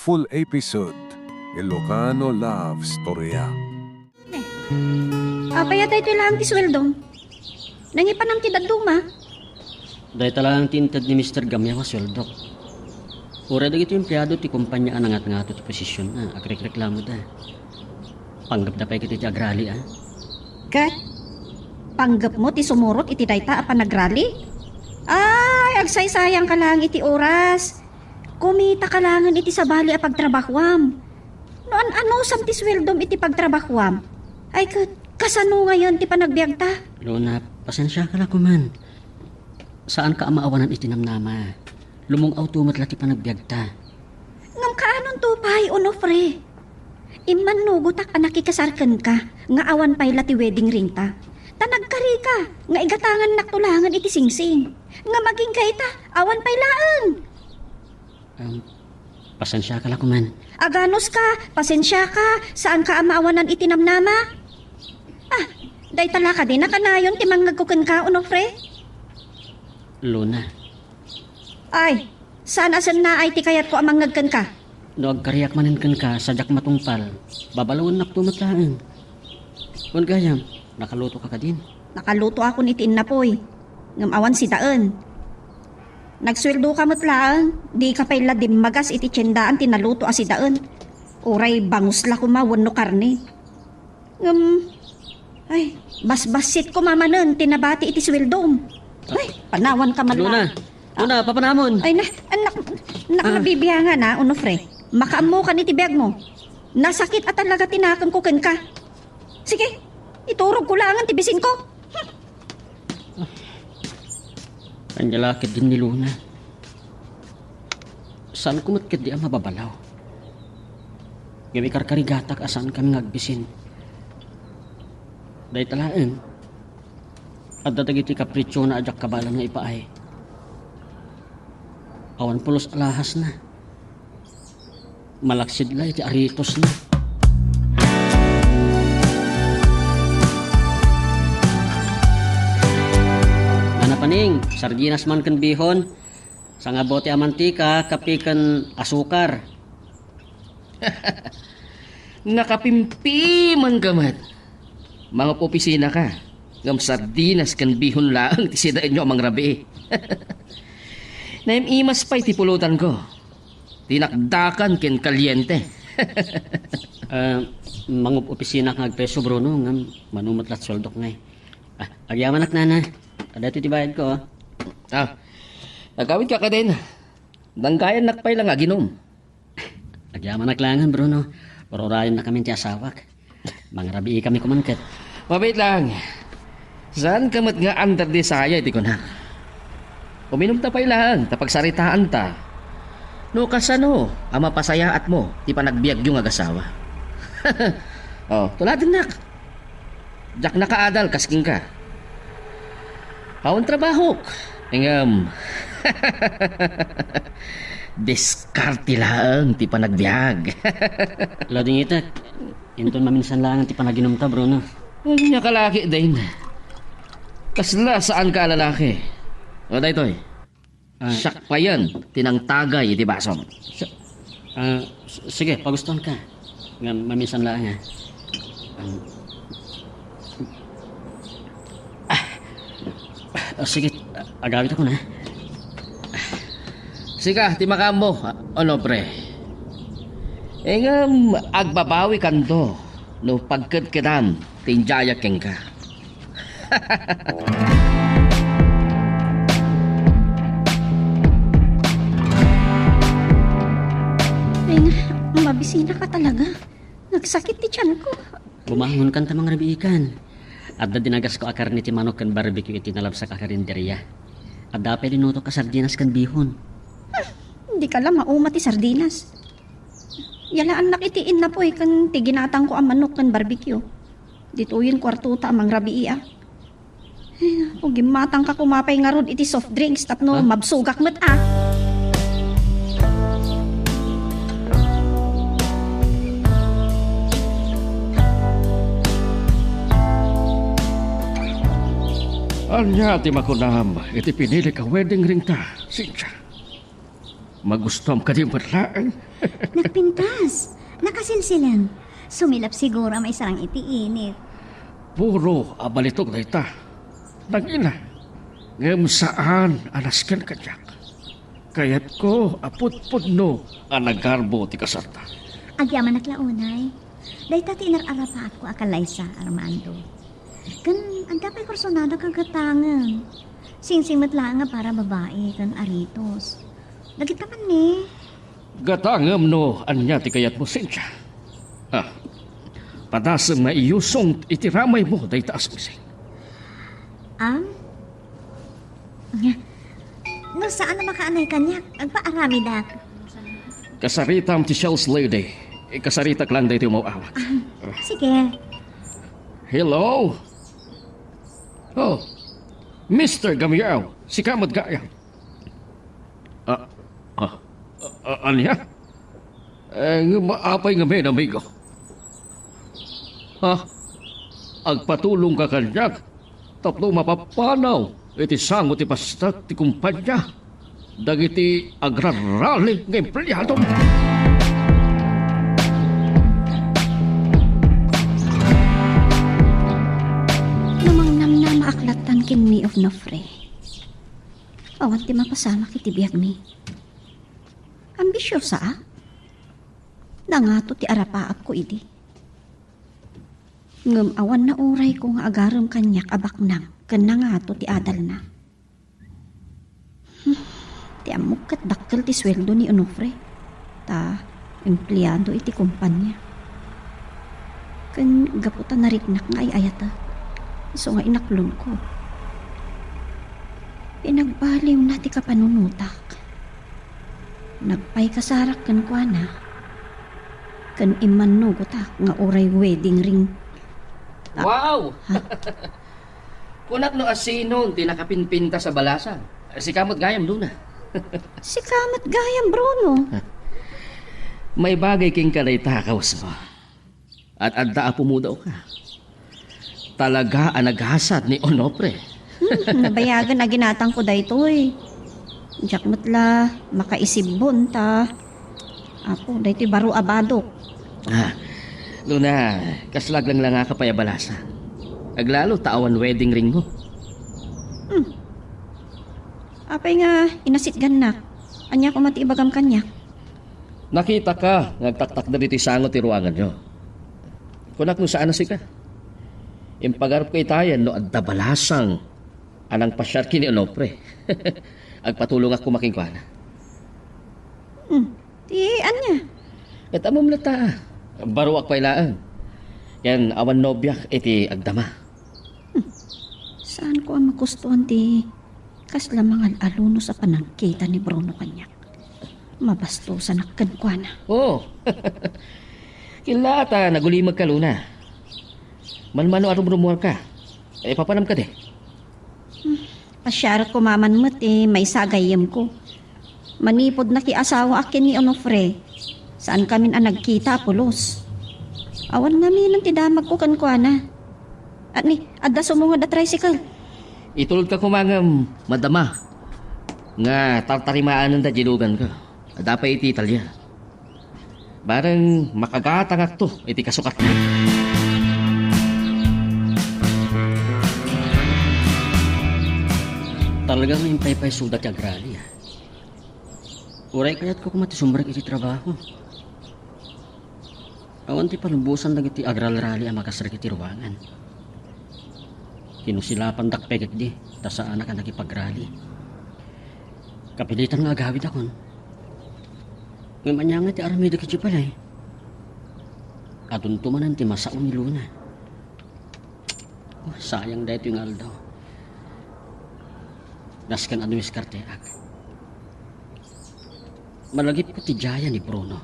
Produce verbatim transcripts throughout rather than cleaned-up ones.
Full episode, Ilocano Love Storya. Apay a daytoy laeng ti sueldom? Nangipanam ti dadduma? Dayta laeng ti inted ni Mister Gamiao a sueldok. Uray dagiti empleado ti kompania a nangatngato ti posisionna, agrekreklamoda. Panggepda pay ketdi ti agrali, a? Ket? Panggepmo ti sumurot iti dayta a panagrali? Ay, agsaysayanka laeng iti oras. Kumitaka laengen iti sabali a pagtrabahoam. No an-anusam ti sueldom iti pagtrabahoam, ay ket kasano ngayen ti panagbiagta? Luna, pasensiaka la koman. Saanka a maawanan iti namnama. Lumung-awto met la ti panagbiagta. Ngem kaanonto pay, Onofre? Immannugotak a nakikasar kenka nga awan pay la ti wedding ringta. Ta nagkarika nga igatangannakto laengen iti singsing. Ngem agingga ita, awan pay laeng. Em, pasensiaka la koman. Aganuska, pasensiaka, saanka a maawanan iti namnama? Ah, dayta la kadi nakanayon ti mangngegko kenka, Onofre? Luna. Ay, saan a sennaay ti kayatko a mangngeg kenka? No agkariak manen kenka, sadiak matungpal, babalawennakto met laeng. Wen gayam, nakalutoka kadin? Nakalutoakon iti innapoy, ngem awan sidaen. Nagsueldoka met laeng, dika pay la dimmagas iti tiendaan ti naluto a sidaen. Uray bangus la koma wenno karne. Ngem, ay, basbassit koma manen ti nabati iti sueldom. Ay, panawanka man Luna, laeng. Luna, papanamon. Ay, na, anak, anak, Ah. nabibiangan, a, Onofre. Makaammokan iti biagmo. Nasakit a talaga ti nakemko kenka. Sige, iturogko laengen ti bisinko. Ania la ketdin ni Luna? Saanko met ketdi a mababalaw. Ngem ikarkarigatak a saankami nga agbisin. Dayta laeng, adda dagiti kapritsona a diak kabaelan nga ipaay. Awan pulos a lahasna. Malaksid la iti aritosna. Nanapaning, sardinas man ken bihon, sangabote a mantika, kape ken asukar. Nakapimpimanka met. Mangup-opisinaka, ngem sardinas ken bihon laeng ti sidaenyo a mangrabii. Naim-imas pay ti pulotanko. Tinakdakan ken kaliente. Ah, mangup-opisina nga agpreso, Bruno, ngem mano met la ti sueldok ngay. Ah, agyamanak, nana. Adda ti bayadko, oh. Ah, agawidka kadin. Danggayannak pay la nga aginom. Agyamanak laengen, Bruno. Ururayennakamin ti asawak. Mangrabiikami koman ket. Mabiit laeng. Saanka met nga under the saya iti kunak. Uminumta pay laeng ta pagsaritaanta. No kasano a mapasayaatmo ti panagbiagyo nga agasawa. Oh, tuladennak. Diak nakaadal kas kenka. Awan trabahok. Ngem, diskarte laeng ti panagbiag. Ladingitek, inton maminsan laeng ti panaginumta, Bruno. Ania ka laki, Dane? Kasla saanka a lalaki? O, daytoy. Ah. Siak payen ti nangtagay iti basom. Sa-, ah, s-, sige, pagustuanka. Nga maminsan laeng, ah. Um, ah, ah, sige, agawidakon, ah. Sika, ti makaammo, Onofre. Ngem, agbabawikanto no pagkedkedam ti indiayak kenka. Ay nga, mabisinaka talaga. Nagsakit ti tiyanko. Bumangonkan ta mangrabiikan. Adda dinagasko a karne ti manok ken barbecue iti nalabsak a karinderia. Adda pay linutok a sardinas ken bihon. Hmm, dika la mauma ti sardinas. Yalaannak iti innapoy ken ti ginatangko a manok ken barbecue. Ditoyen kuartota a mangrabii, a. Ay, naku, gimmatangka koma pay ngarud iti soft drinks tapno Ha? mabsogak met, a. Ania ti makunam iti pinilik a wedding ringta, Cynthia? Magustuam kadi met laeng. Nagpintas. Nakasilsilen. Sumilap siguro a maisarang iti init. Puro a balitok dayta. Nangina. Ngem saan a nasken kaniak. Kayatko a pudpudno a nagarbo ti kasarta. Agyamanak la unay. Dayta ti inar-arapaatko a kalaysa, Armando. Ken adda pay kursunada a gatangen. Singsing met laeng a para babai ken aritos. Dagita man ni. Gatangem no ania ti kayatmo, Cynthia. Ha? Padasem nga iyusong iti ramaymo dayta a singsing. Am? No saan a makaanay kaniak, agpaaramidak. Kasaritam ti sales lady. Ikasaritak lang daytoy umaw-awat. Ah, sige. Hello? Oh, Mister Gamiao, sika met gayam. Ah, ah, ah, ah, ania? Eh, ngem apay ngamin, amigo? Ha? Agpatulongka kaniak tapno mapapanaw iti sango ti bastak ti kumpanya dagiti agrarali nga empleado. Namangnamnamaak lattan ken ni Onofre. Awan ti mapasamak iti biagmi. Ambisiosaak? Nangato ti arapaapko idi. Ngem awan naurayko nga agarem kaniak a baknang ken nangato ti adalna. Hmm, ti ammok ket dakkel ti sueldo ni Onofre, ta empleado iti kompania. Ken gapu ta nariknak nga ay-ayatek, isu nga inaklonko. Pinagbaliwna ti kapanunotak. Nagpaikasarak kenkuana, ken immannugotak nga uray wedding ring. Ah, wow! Ha? Kunak no asino ti nakapinpintas a balasang. Sika met gayam, Luna. Sika met gayam, Bruno. Maibagay kenka dayta, kawasmo. Ad-adda a pumudawka. Talaga a nagasat ni Onofre. Hmm, nabayagen a ginatangko daytoy. Diak met la makaisibbon ta, Apo, daytoy baro a badok. Ah, Luna, kasla aglanglangaka pay a balasang. Aglalo ta awan wedding ringmo. Hmm. Apay nga inasitgannak? Ania koma ti ibagam kaniak? Nakitaka nga agtaktakder iti sango ti ruanganyo. Kunak no saan a sika. Impagarupko itayen no adda balasang a nangpasiar ken ni Onofre. Agpatulongak koma kenkuana. Hmm, ti ania? Ket ammom latta, baroak pay laeng. Ken awan nobiak iti agdama. Hmm, saanko a magustuan ti kasla mangal-alunos a panangkita ni Bruno kaniak. Mabastosanak kenkuana. Oo. Killa ta nagulimekka, Luna. Manmano a rumrumuarka. Ipapanam kadi? Hmm, pasiarak koma man met ti maysa a gayyemko. Manipud nakiasawaak ken ni Onofre, saankamin a nagkita a pulos. Awan ngaminen ti damagko kenkuana. Ania, adda sumunged a tricycle. Itulodka koma ngem madama nga tartarimaanenda diay luganko. Adda pay iti Italia. Bareng makagatangakto iti kasukatna. Talaga nga impaypaysoda ti agrali, a. Uray kayatko koma ti sumrek iti trabaho. Awan ti palubosan dagiti agrarali a makasrek iti ruangan. Kinusilapandak pay ketdi, ta saanak a nakipagrali. Kapilitan nga agawidakon. Ngem ania nga ti aramidek idiay balay? Adunto manen ti masao ni Luna. Oh, sayang daytoy nga aldaw. Nasken a dumiskarteak. Malagipko ti diayen ni Bruno.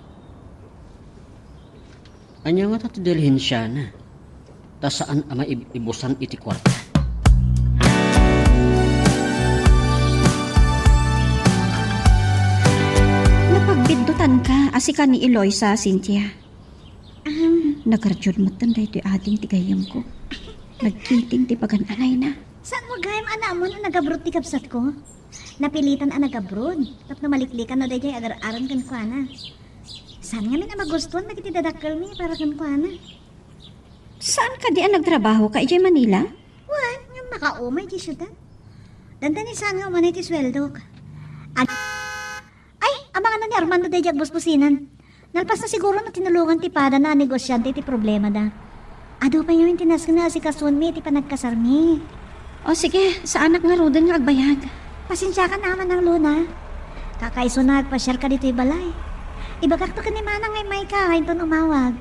Ania ngata ti dilihensiana? Ta saan a maib-ibusan iti kuarta. Napagbiddutanka a sika ni Eloisa, Cynthia. Am. Nagardiod metten daytoy ading ti gayyemko. Nagkiting ti pagan-anayna. Saanmo gayam a naammoan a nagabrot ti kabsatko? Napilitan a nag-abroad tapno maliklikan no daydiay agar-aran kenkuana. Saan ngamin a magustuan dagiti dadakkelmi para kenkuana? Saan kadi a nagtrabahoka idiay Manila? Wen, ngem makauma idiay siudad. Dandan ni saan nga umanay ti sueldok. Ag- Ay, amangan ni Armando daydiay agbusbusinan. Nalpas na siguro no tinulongan ti padana a negosiante iti problemada. Adu pay ngamin ti nasken nga asikasuenmi iti panagkasarmi. O sige, saanak ngaruden nga agbayag. Pasensiakan a, Manang Luna. Kakaisuna nga agpasiarka ditoy balay. Ibagakto ken ni Manang nga immayka, inton umawag.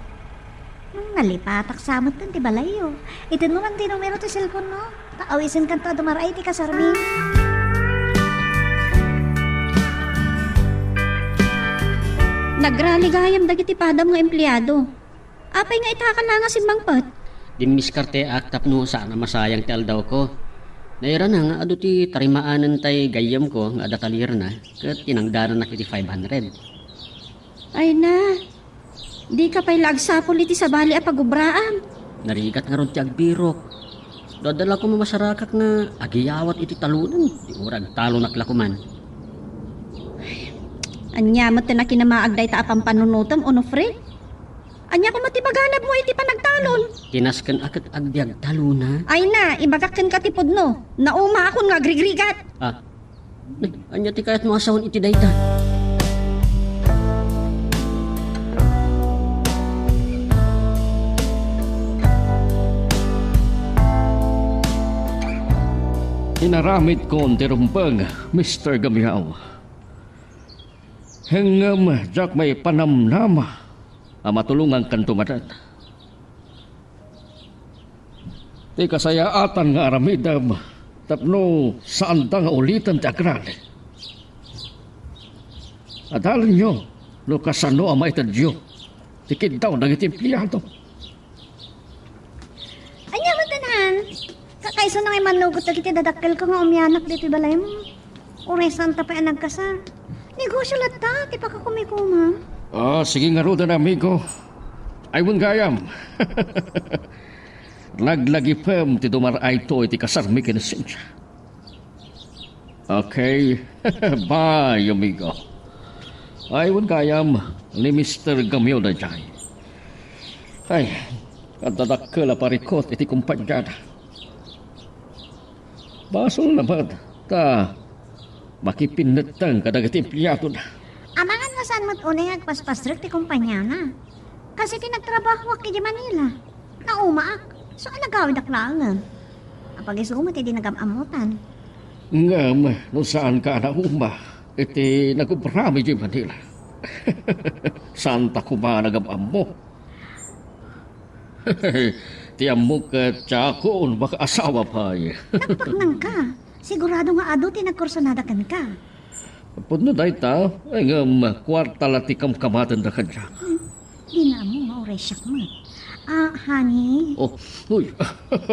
Hmm, nalipatak sa met ti balayyo. Itedmo man ti numero ti cellphone-mo. Ta awisenkanto a dumar-ay ti kasarmi. Nagrali gayam dagiti padam nga empleado. Apay nga itaka la nga simmangpet? Dimmiskarteak tapno saan a masayang ti aldawko. Nairana nga adu ti tarimaanentay gayyemko nga adda talirna ket tinangdanannak iti five hundred. Ay na, dika pay la agsapul iti sabali a pagubraam. Narigat ngarud ti agbirok. No adda la koma masarakak nga agiyawat iti talonen, ti uray agtalonak la koman. Ania met ti nakinamaag dayta a pampanunotem, Onofre? Ania koma ti maganabmo iti panagtalon? Ti nasken a ket agbiag talona. Ay na, ibagak kenka ti pudno. Naumaakon nga agrigrigat. Ah, Nay, ania ti kayatmo a sawen iti dayta? Inaramidkon ti rumbeng, Mister Gamiao. Ngem diak maipanamnama a matulongankanto manen. Ti kasayaatan nga aramidem tapno saanda nga uliten ti agrali. Adalenyo no kasano a maitedyo ti kiddaw dagiti empleado. Ania met, Han? Kakaisuna nga immanugot dagiti dadakkelko nga umianak ditoy balaymo. Uray saanta pay a nagkasar. Negosio latta ti pakakumikuma. Ah, sige ngaruden, amigo. Ay, wen gayam. Laglagipem ti dumar-ayto iti kasarmi ken ni Cynthia. Okay. Bye, amigo. Ay, wen gayam ni Mister Gamio daydiay. Ay, adda dakkel a parikut iti kompaniada. Basolna met ta makipinnetteng kadagiti empleadona. Amangan nga saan met unay nga agpaspasrek ti kompaniana. Kas iti nagtrabahoak idiay Manila, naumaak. So, a nagawidak laengen. Apag-isu met idi nagam-ammotan. Ngem, no saanka a nauma iti nagubram idiay Manila, saanta koma nagam-ammo. Ti ammok ket diakon makaasawa pay. Nagpaknangka. Sigurado nga adu ti nagkursunada kenka. Pudno dayta, ay ngem kuarta la ti kamkamatenda kaniak. Hmm, dina ammo nga uray siak met. Ah, honey. Oh, uy,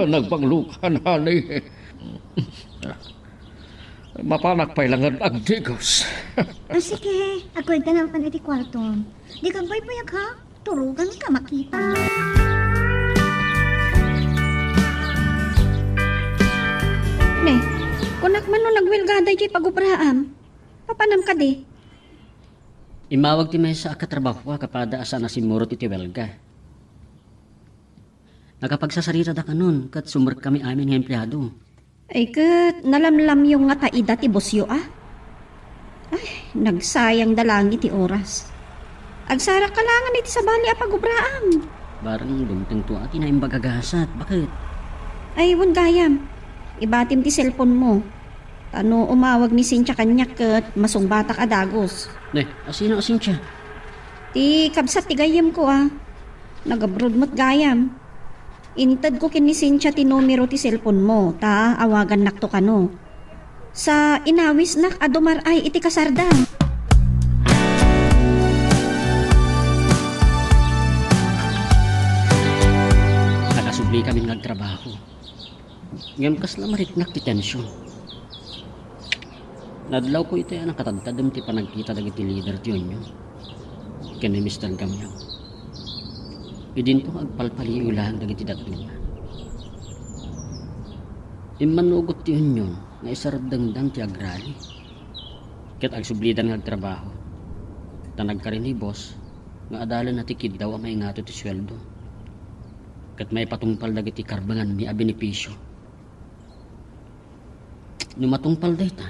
nagpanglokan, honey. Mapanak pay laeng agdigos. Ah, sige, agkuelta na manen iti kuartom. Dika agbuybuyak, ha? Turuganka, makita. Ne, kunak man no nagwelga daydiay pagubraam. Papanam kadi? Immawag ti maysa a katrabahoak a pada a saan a simmurot iti welga. Nakapagsasaritadak kanon ket sumrekami amin nga empleado. Ay ket, nalamlamyo nga ta ida ti bosyo, a? Ay, nagsayangda laeng iti oras. Agsarakka laengen iti sabali a pagubraam. Bareng dumtengto a ti naimbag a gasat. Baket? Ay, wen gayam. Ibatim ti cellphone-mo. Ta no umawag ni Cynthia kaniak ket masungbatak a dagus. Ne, asino a Cynthia? Ti kabsat ti gayyemko, a. Nag-abroad met gayam. Intedko ken ni Cynthia ti numero ti cellphone-mo, ta awagannakto kano. Sa inawisnak a dumar-ay iti kasarda. Nakasublikamin nga agtrabaho. Ngem kasla mariknak ti tension. Nadlawko itay a nakatadtadem ti panagkita dagiti lider ti union ken ni Mister Gamiao. Idinto agpalpaliiw laeng dagiti dadduma. Immanugot ti union nga isardengdan ti agrali. Ket agsublidan nga agtrabaho. Ta nagkari ni boss nga adalanna ti kiddaw a maingato ti sueldo. Ket maipatungpal dagiti karbenganmi a benepisio. No matungpal dayta,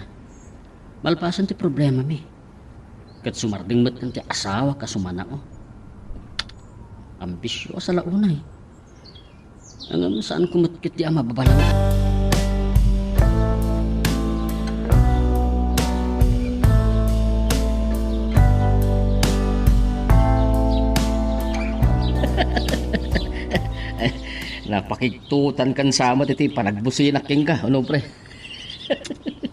malpasen ti problemami. Ket sumardeng met ti asawak a sumanao. Ambisio a salaunay. Ngem saanko met ketdi a mababalaw. Napakigtutan kan sama iti panagbusinak kenka, ano, pre?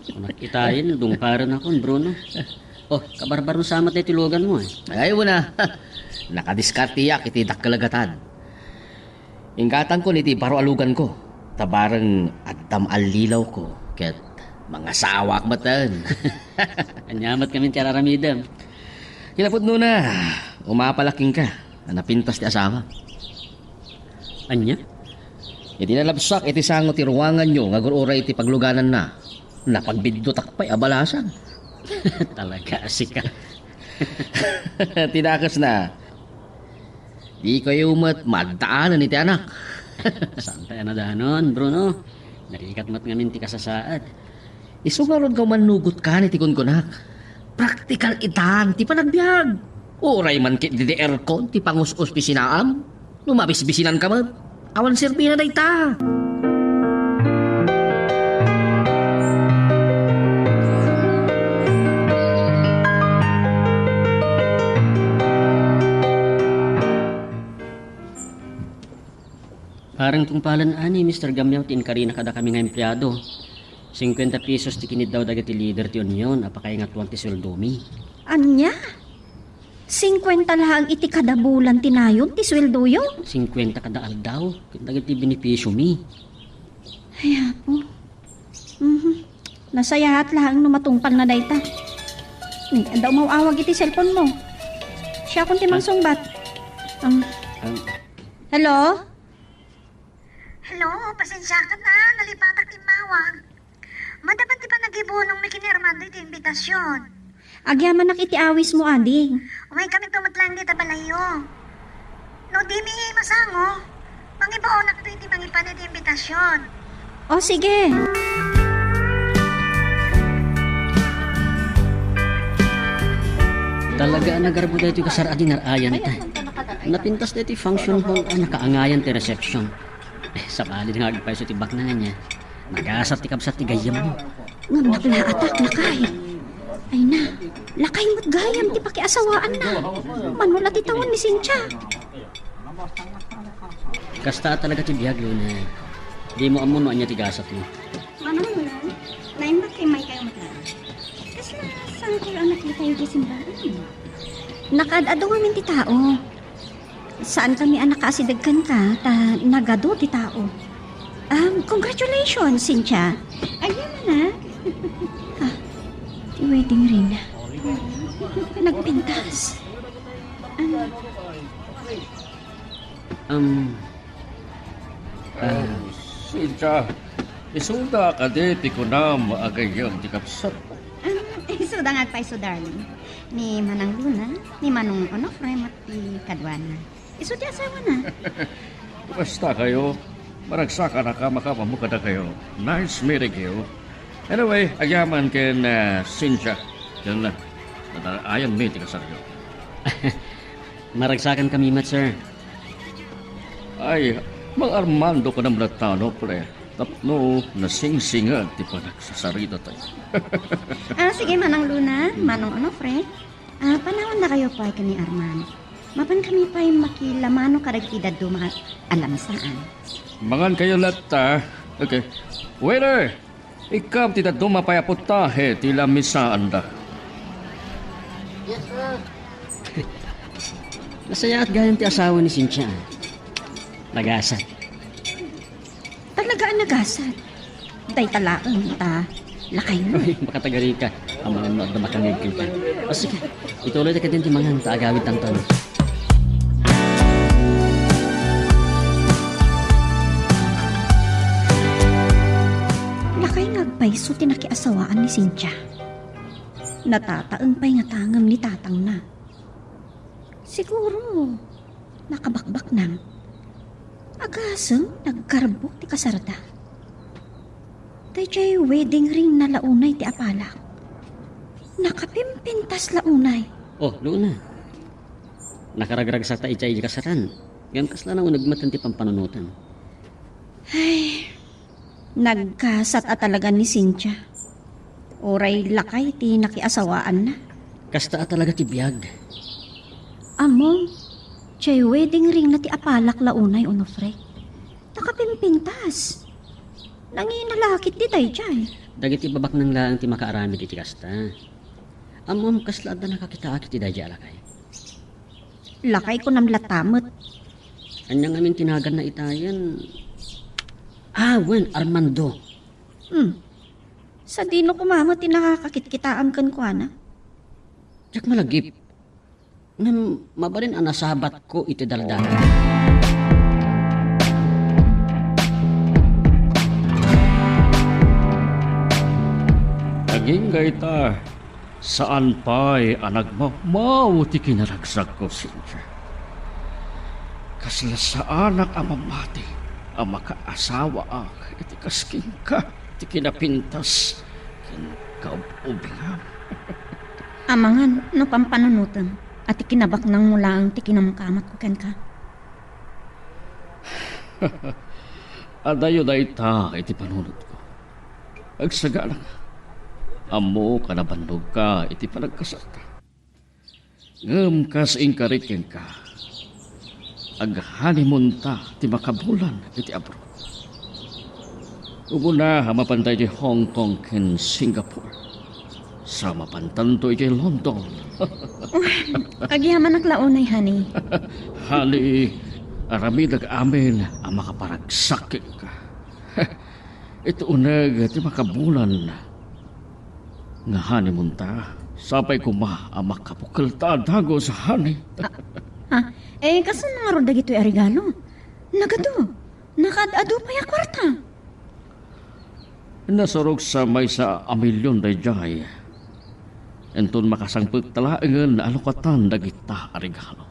Kunak itayen, dungparen akon, Bruno. Oh, kabarbarno sa met ti luganmo, eh. Ay, una. Nakadiskarteak iti dakkel a gatad. Inggatanko iti baro a luganko. Ta bareng addam allilawko ket mangasawaak metten. Ania met ngamin ti ar-aramidem? Kinapudnona, umapalak kenka a napintas ti asawak. Ania? Idi nalabsak iti sango ti ruanganyo nga agur-uray iti paglugananna, napagbidduttak pay a balasan. Talaga a sika. Ti dakesna, dikayo met maddaanen iti anak. Saan pay a nadanon, Bruno? Narigat met ngamin ti kasasaad. Isu ngarud nga umannugot kan iti kunkunak. Praktikal itan ti panagbiag. Uray man ketdi aircon ti pangus-uspisinaam. No mabisbisinanka met, awan serbina dayta. Parang tungpalan ani, Mister Gamyaw, ti inkarina kadakami nga empleado. Singkuenta pesos ti kiniddaw dagiti lider ti union a pakaingatuan ti sueldomi. Ania? Singkuenta laeng iti kada bulan ti nayon ti sueldoyo? Singkuenta kada aldaw, ket dagiti benepisiomi. Ay, Apo. Mhm. Nasayaat laeng no matungpalna dayta. Ni, adda umaw-awag iti cellphone mo. Siakon ti mangsungbat. Ang Ang Hello? Hello, pasensiakan a, nalipatak ti immawag. Maddapat ti panagibunongmi ken ni Armando iti imbitasion. Agyamanak iti awismo, ading. Umaykami met laeng dita balayyo. No dimi masango, mangibaonakto iti mangipan iti imbitasion. O, sige. Talaga a nagarbo daytoy kasar-adi nga ar-ayanta. Napintas daytoy function hall a nakaangayan ti reception. Eh, sabali nga agpayso ti baknang ania. Nagasat ti kabsat ti gayyemmo. Ngem naglaatak, lakay. Ay na, lakay met gayam ti pakiasawaanna. Mano la ti tawen ni Cynthia? Kasta talaga ti biag, Luna. Dimo ammo no ania ti gasatmo. Manong Luna, naimbat ti immay kayo met laeng. Kasla saan kayo a nakita iti simbahan? Nakaad-adu ngamin ti tao. Saankami a nakaasideg kenka, ta nagadu ti tao. Um, congratulations, Cynthia. Ayan na. Ah, ti wedding ring. Nagpintas. Um, Um, ah, Cynthia, isuda kadi ti kunam a gayyem ti kabsat? Um, isuda nga agpayso, darling. Ni Manang Luna, ni Manong Onofre, met ti kaduana. Isu ti asawana. Basta kayo, maragsakan a makaammo kadakayo. Nice meeting you. Anyway, agyaman ken, ah, Cynthia. Ken, ah, ayanmi ti kasaryo. Maragsakan kami met, sir. Ay, Mang Armando ka naman tano, pre. Tapno nasingsingag ti panagsasarita tayo. Ah, sige, Manang Luna, Manong Onofre. Ah, panawan na kayo pa ken ni Arman. Mapan kami pay makilamano kadagiti dadduma a lamisaan. Mangan kayo latta. Okay. Waiter! Ikkam ti dadduma pay a putahe ti lamisaanda. Yes, sir. Nasayaat gayam ti asawa ni Cynthia. Nagasat. Talaga a nagasat. Dayta laeng ta lakay mo. Uy, makatagari ka. Amangan no adda makangeg kenka. O sige, ituloy ta kadin ti mangan ta agawid tanton. Isu ti nakiasawaan ni Cynthia. Natataeng pay nga tangem ni tatangna. Siguro, nakabakbaknang. Agasem, nagkarbok ti kasarda. Dayjay wedding ring na la unay ti apalak. Nakapimpintas la unay. Oh, Luna. Nakaragragsakta idiay kasaran. Ngem kasla nauneg met ti pampanunotem. Ay, nagkasat a talaga ni Cynthia. Uray lakay ti nakiasawaanna. Kasta a talaga ti biag. Ammom, jay wedding ring na ti apalak la unay, Onofre. Nakapimpintas. Nangina la ketdi dayjay. Dagiti babaknang laeng ti makaaramid iti kasta. Ammom, kasla adda nakakitaak iti dayjay a lakay. Lakay kunam latta met. Ania ngamin ti naganna itayen? Ah, wen, Armando. Hmm. Sadino koma met ti nakakakitkitaam kenkuana? Diak malagip. Ngem mabalin a nasabatko iti daldal. Agingga ita, saan pay a nagmawmaw ti kinaragsakko, Cynthia. Kasla saanak a mamati a makaasawaak iti kas kenka ti kinapintas ken kaub-ubingam. Amangan no pampanunotem a ti kinabaknangmo laeng ti kinamkamatko kenka. Adayo dayta iti panunotko. Agsagana, ammok a nabannogka iti panagkasatta. Ngem kas inkarik kenka, aghanimunta ti makabulan iti abroad. Umuna a mapanta iti Hong Kong ken Singapore, sa mapantanto iti London. Agyamanak la unay, honey. Honey, aramidek amin a makaparagsak kenka. Iti uneg ti makabulan nga honeymoonta, sapay koma a makabukelta a dagus, honey. Ah, ah, eh, kasano ngarud dagitoy a regalo? Nagadu, nakaad-adu pay a kuarta. Nasurok sa maysa a milyon daydiay. Inton makasangpet ta laengen a lukatan dagita a regalo.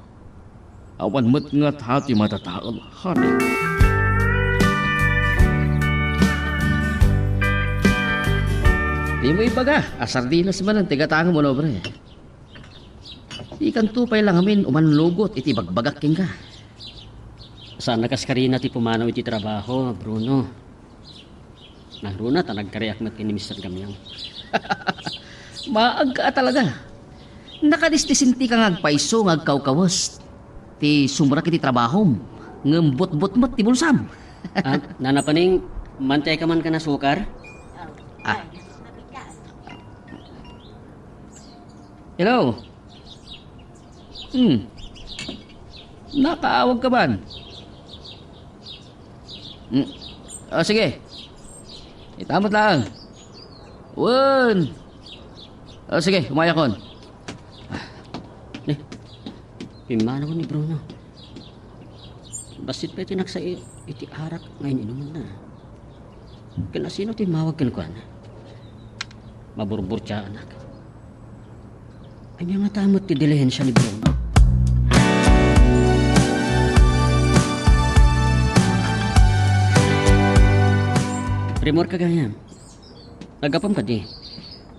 Awan met ngata ti matataem, honey. Dimo ibaga a sardinas manen ti gatangem, Onofre. Ikanto pay la ngamin umannugot iti ibagbagak kenka. Saan a kas karina ti pumanaw iti trabaho, Bruno. Nangruna ta nagkariak met ken ni Mister Gamiao. Maagka a talaga. Nakadisdisintika nga agpayso nga agkawkawes ti sumrek iti trabahom, ngem butbot met ti bulsam. Ah, Nana Paning, mantayka man kan asukar? Ah. Hello? Hmm. Nakaawag ka man? Hmm. O, sige. Itamot lang. Wen. O, sige, umayakon. Ni, pimmanaw ni Bruno. Bassit pay ti naksa i-, iti arak nga in-inumanna. Ken asino ti mawag kenkuana? Maburburtiaanak. Ania ngata met ti dilihensia ni Bruno? Primor ka gayam. Nagapam kadi.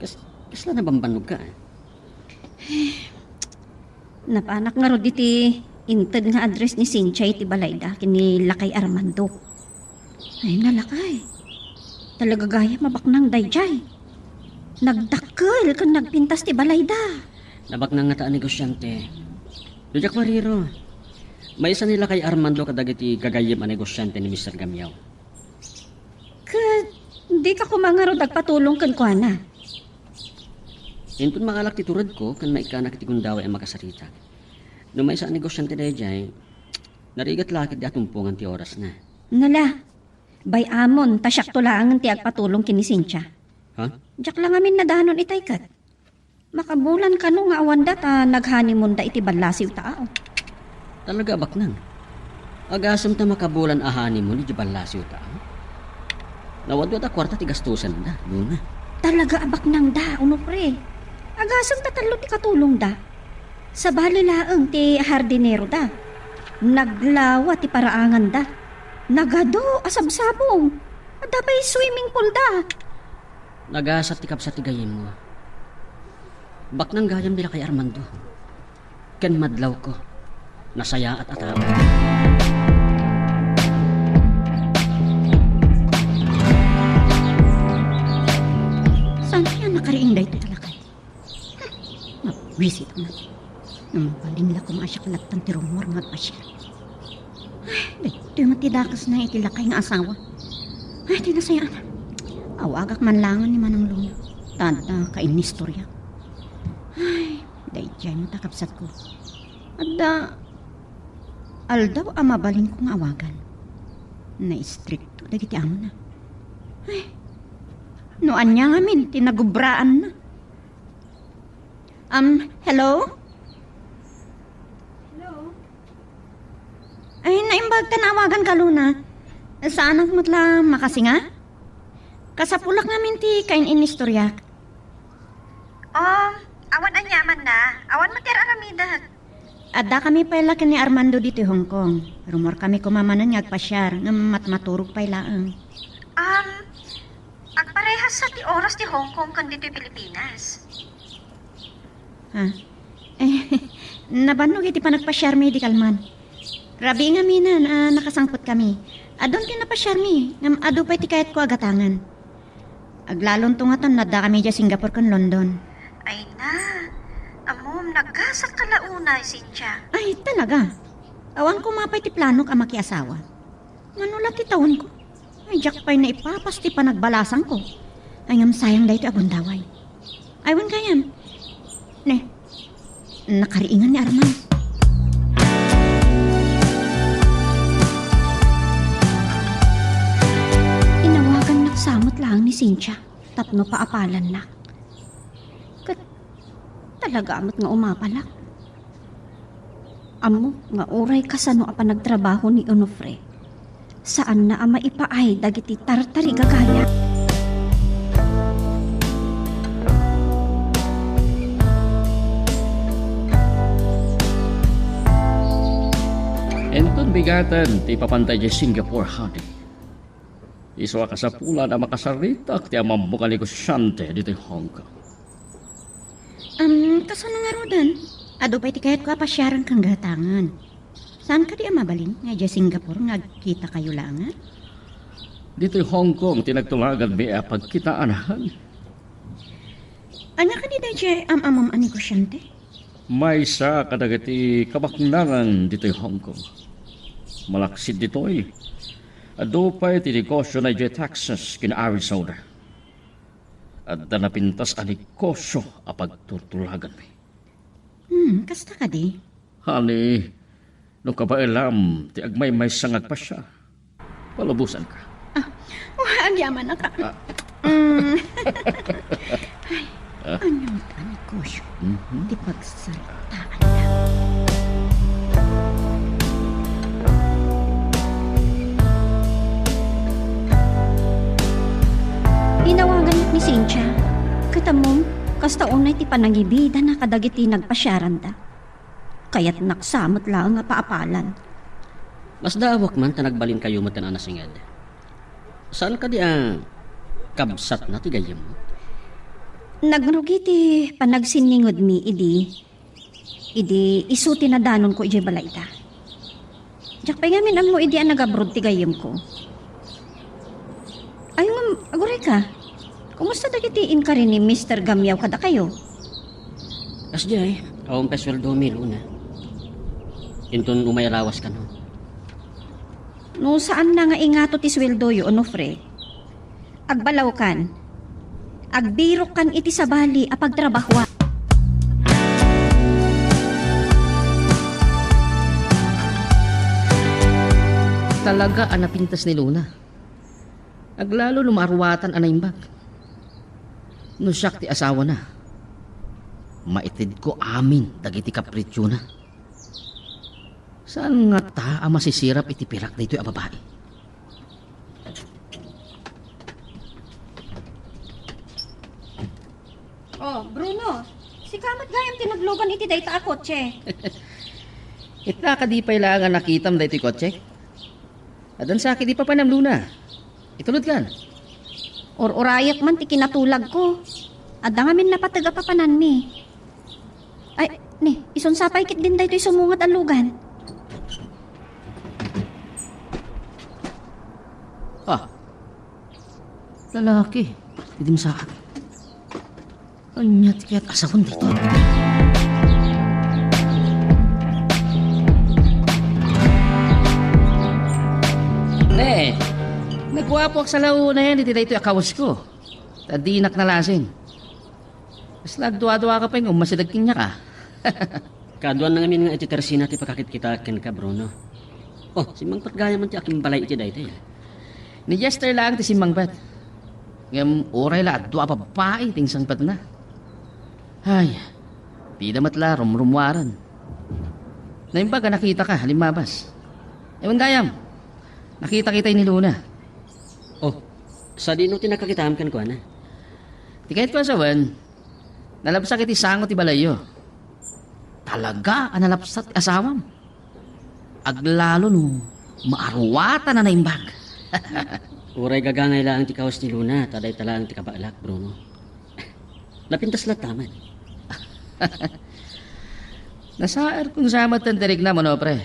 Kas-, kasla nabambannog ka, ah? Napanak ngarud iti inted nga address ni Cynthia iti balayda ken ni lakay Armando. Ay, nalakay. Talaga gayam a baknang daydiay. Nagdakkel ken nagpintas ti balayda. Nabaknang ngata a negosiante. Diak mariro. Maysa ni lakay Armando kadagiti gagayyem a negosiante ni Mister Gamiao. Ket dika koma ngarud agpatulong kenkuana? Inton maalak ti turedko ken maikkanak iti gundaway a makasaritak. No maysa a negosiante daydiay, narigat la ketdi a tumpongan ti orasna. Nala, bay-amon ta siakto laengen ti agpatulong ken ni Cynthia. Ha? Diak la ngamin nadanon itay ket. Makabulan kano nga awanda ta nag-honeymoon da iti ballasiw taaw. Talaga a baknang. Agasem ta makabulan a honeymoon iti ballasiw taaw. Nawadwad a kuarta ti gastosenda, Luna. Talaga a baknangda, Onofre. Agasem ta tallo ti katulongda. Sabali laeng ti hardineroda. Naglawa ti paraanganda. Nagadu a sabsabong. Adda pay swimming poolda. Nagasat ti kabsat ti gayyemmo. Baknang gayam ni lakay Armando. Ken madlawko, nasayaat a tao. Saan kaya nakariing daytoy a lakay? Hmm, mawisit man. Nung balin la kung asyak lattan ti rumor nga agpasiar. Ay, daytoy met ti dakesna iti lakay nga asawa. Ay, ti nasayaan. Awagak man laengen ni Manang Luna. Ta adda kainistorya. Ay, daydiay met a kabsatko. Adda aldaw a mabalinko nga awagan. Naistrikto dagiti amona. Ay, no ania ngamin ti nagubraanna. Um, hello? Hello? Ay, naimbag ta naawaganka, Luna. Saanak met la makasinga? Kasapulak ngamin ti kain-inistoryak. Um, awan aniamanna. Awan met ti ar-aramidek. Addakami pay la ken ni Armando ditoy Hong Kong. Rumorkami koma manen nga agpasiar, ngem matmaturog pay laeng. Um, agparehas sa ti oras ti Hong Kong ken ditoy Pilipinas. Ha? Eh, nabannog iti panagpasiarmi idi kalman. Rabii ngamin a nakasangpetkami. Adun ti napasiarmi, ngem adu pay ti kayatko a gatangen. Aglalonto ngatan no addakami idiay Singapore ken London. Ay na, ammom, naggasat ka la unay, Cynthia. Ay, talaga? Awan koma pay ti planok a makiasawa. Mano la ti tawenko? Ay, diak pay naipapas ti panagbalasangko. Ay, ngem sayang daytoy a gundaway. Ay, wen gayam. Ne, nakariingan ni Arman. Inawagannak sa met laeng ni Cynthia tapno paapalannak. Ket talaga met nga umapalak. Ammok nga uray kasano a panagtrabaho ni Onofre, saanna a maipaay dagiti tartarigagayam. Inton bigaten ti ipapanta idiay Singapore, honey. Isu a kasapulan a makasaritak ti amam mo nga negosyante ditoy Hong Kong. Am, kasano ngaruden? Adu pay ti kayatko a pasiaren ken gatangen. Saan kadi a mabalin nga idiay Singapore nga agkitakayo laengen? Ditoy Hong Kong ti nagtulaganmi a pagkitaan, han. Ania kadi daydiay am-amom a negosyante? Maysa kadagiti kabaknangan ditoy Hong Kong. Malaksid ditoy, adu pay ti negosiona idiay Texas ken Arizona. Adda napintas a negosio a pagturtulaganmi. Hmm, kasta kadi? Honey, no kabaelam ti agmaymaysa nga agpasiar, palubosanka. Ah, oh, agyamanak. Ah. Mm. Ay, ah, ania met a negosio? Mhm. Ti pagsaritaanna. Inawagannak ni Cynthia. Ket ammom, kasta unay ti panangibidana kadagiti nagpasiaranda. Kayatnak sa met laeng a paapalan. Masdaawak man ta nagbalinkayo met a nasinged. Saan kadi a kabsatna ti gayyemmo? Nagrugi ti panagsinningudmi idi, idi isu ti nadanonko idiay balayda. Diak pay ngamin ammo idi a nag-abroad ti gayyemko. Ay, ngem, agurayka. Kumusta dagiti inkari ni Mister Gamiao kadakayo? Kasdiay, awan pay sueldomi, Luna. Inton umay a lawas kano. No saanna nga ingato ti sueldoyo, Onofre, agbalawkan. Agbirokkan iti sabali a pagtrabahoan. Talaga a napintas ni Luna. Aglalo no maaruatan a naimbag. No siak ti asawana, maitedko amin dagiti kapritsona. Saan ngata a masisirap iti pirak daytoy a babai? Naglugan iti dayta a kotse. Ita, kadi pay laeng a nakitam daytoy kotse? Addan sa ket ipapanam, Luna. Itulodkan. Ur-urayek man ti kinatulagko. Adda ngamin napateg a papananmi. Ay, ni, isunsapay ketdin daytoy sumungad a lugan. Ah. Lalaki. Idi masaak. Ania ti kayat a sawen daytoy? Ne, nagguapoak sa launa yan iti daytoy a kawasko. Ta dinak nalasin. Kasla agdua-dua ka pay nga ummasideg kaniak, a. Kaaduan na ngamin nga iti tersina ti pakakitkitaek kenka, Bruno. Oh, simmangpet gayam ti akimbalay iti daytoy, a. Ni Jester laeng ti simmangpet. Ngem uray la adu a babbai ti insangpetna. Ay, pida met la rumrumuaren. Naimbag a nakitaka, limmabas. Ewan gayam, nakita kita ni Luna. Oh, sadino ti nakakitaam kenkuana? Ti kayatko a sawen, nalabsak iti sango ti balayyo. Talaga a nalabsak ti asawam. Aglalo no maaruatan a naimbag. Uray gagangay laeng ti kawes ni Luna, ta dayta laeng ti kabaelak, Bruno. Napintas latta man. Nasaerkon sa met ti riknam, no, pre?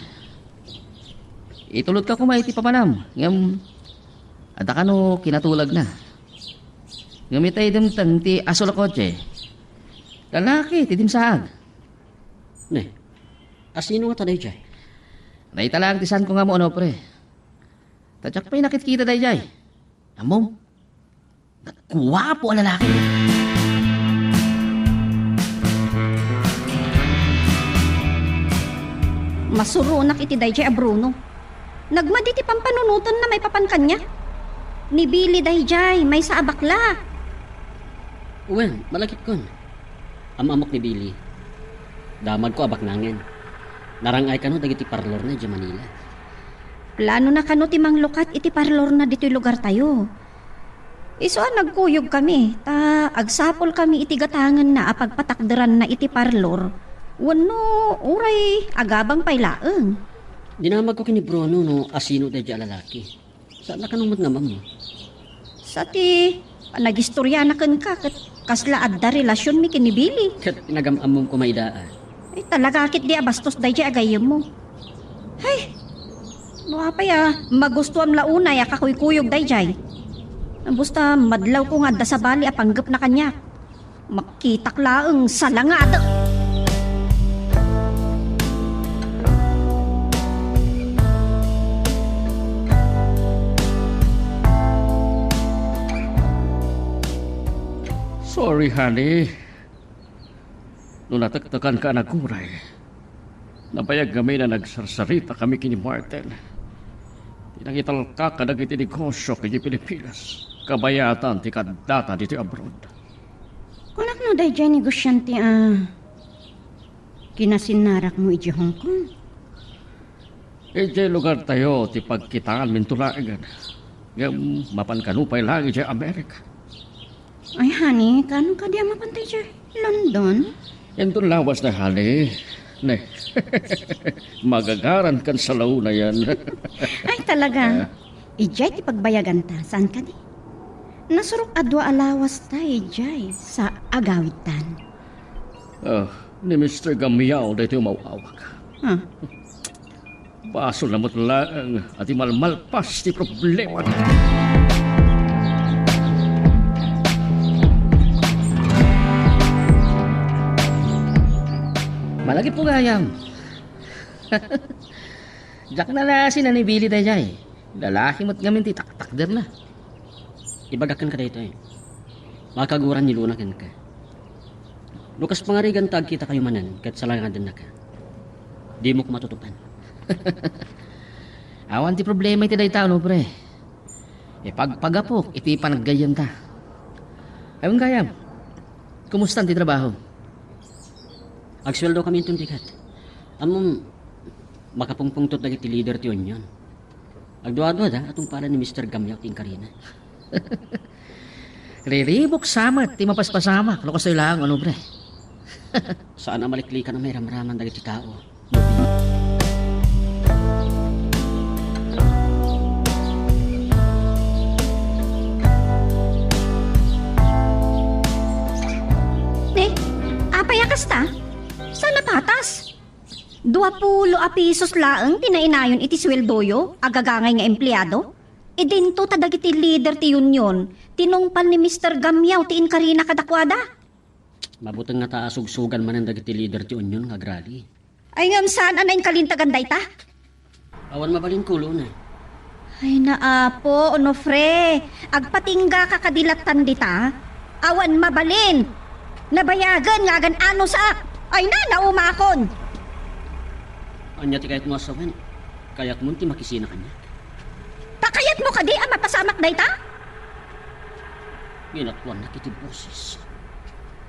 Itulodka koma iti papanam, ngem adda kano kinatulagna. Ngem itay dimteng ti asul a kotse, lalaki ti dimsaag. Ne, asino ngata daydiay? Dayta laeng ti saanko nga ammo, no, pre. Ta diak pay nakitkita daydiay. Ammom, nagguapo a lalaki. Masuronak iti daydiay a Bruno. Nagmadi ti pampanunotenna maipapan kaniak. Ni Billy daydiay, maysa a bakla. Wen, malakipkon. Am-ammok ni Billy. Damagko a baknangen. Narang-ay kano dagiti parlorna idiay Manila. Planona kano ti manglukat iti parlorna ditoy lugartayo. Isu a nagkuyogkami, ta agsapulkami iti gatangenna a pagpatakderanna iti parlor, wenno uray agabang pay laeng. Dinamagko ken ni Bruno no asino daydiay a lalaki. Saan a kano met nga ammo? Sa ti panagistoriana kenka ket kasla adda relasionmi ken ni Billy. Ket pinagam-ammom koma ida, a. Ay, talaga ketdi a bastos daydiay a gayyemmo. Hay! No apay a magustuam la unay a kakuykuyog daydiay. Basta madlawko nga adda sabali a panggepna kaniak. Makitak laeng salangatek. Sorry, honey. No natektekanka a naguray, nabayag ngamin a nagsarsaritakami ken ni Martin. Ti nangitalka kadagiti negosio idiay Pilipinas, kabayatan ti kaddata ditoy abroad. Kunak no daydiay negosyante a kinasinnarakmo idiay Hong Kong? Idiay lugartayo ti pagkitaanminto laengen. Ngem mapan kano pay laeng idiay Amerika. Ay, honey, kaano kadi a mapantay idiay London? Inton lawas na, honey. Ne. Magagaran kan sa launa yan. Ay, talaga. Ah. Idiay ti pagbayaganta, saan kadi? Nasurok a dua a lawas ta idiay sa agawidtan. Ah, ni Mister Gamiao daytoy maawawak. Ah. Basol na met laeng a di malmalpas ti problemana. Malagipko gayam. Diak nalasin a ni Billy daydiay. Lalaki met ngamin ti taktakderna. Ibagak kenka daytoy. Makaguran ni Luna kenka. No kas pangariganta agkitakayo manen ket salangadennaka, dimo koma tutupan. Awan ti problema iti dayta, no, pre. Ipagpagapok iti panaggayyemta. Awan gayam. Kumusta ti trabaho? Agsueldo kami inton bigat. Ammom, makapungpungtot dagiti leader ti union. Agduadua da, atungpalan ni Mister Gamyaw ti inkarina. Riribuk sa met ti mapaspasamak no kastoy laeng, ano, pre? Saan a maliklikan a mairamraman dagiti tao. Eh, apay a kasta? Saan a patas? Dua pulo a pisos laeng ti nainayon iti sueldoyo, agagangay nga empleado? Idinto ta dagiti leader ti union, tinungpal ni Mister Gamiao ti inkarina kadakuada. Mabuteng ngata a sugsugan manen dagiti leader ti union nga agrali. Ay, ngem saan a nainkalintegan dayta? Awan mabalin, Luna. Ay, naapo, Onofre, agpatingga ka kadi lattan dita? Awan mabalin. Nabayagen nga agan-anusak. Ay na, naumakon. Ania ti kayatmo a sawen? Kayatmo ti makisina kaniak? Ta kayatmo kadi a mapasamak dayta? Ginatuannak iti boses.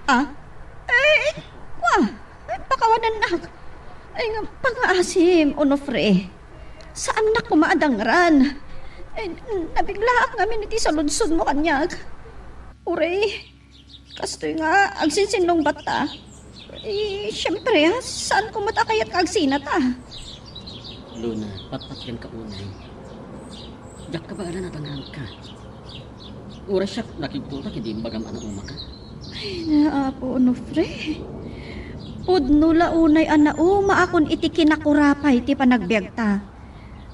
Ah? Eh, wa, pakawanennak. Ay, nga pangaasim, Onofre. Saannak koma a dangran. Eh, nabiglaak ngamin iti saludsodmo kaniak. Uray, kastoy nga agsinsinnungbatta. Eh, siempre, ah, saan koma ta kayat nga agsinata? Luna, patpatgenka unay. Diak kabaelan a dangranka. Uray siak nakigtutak idi imbagam a naumaka. Ay, Apo Onofre. Pudno la unay a naumaakon iti kinakurapay ti panagbiagta.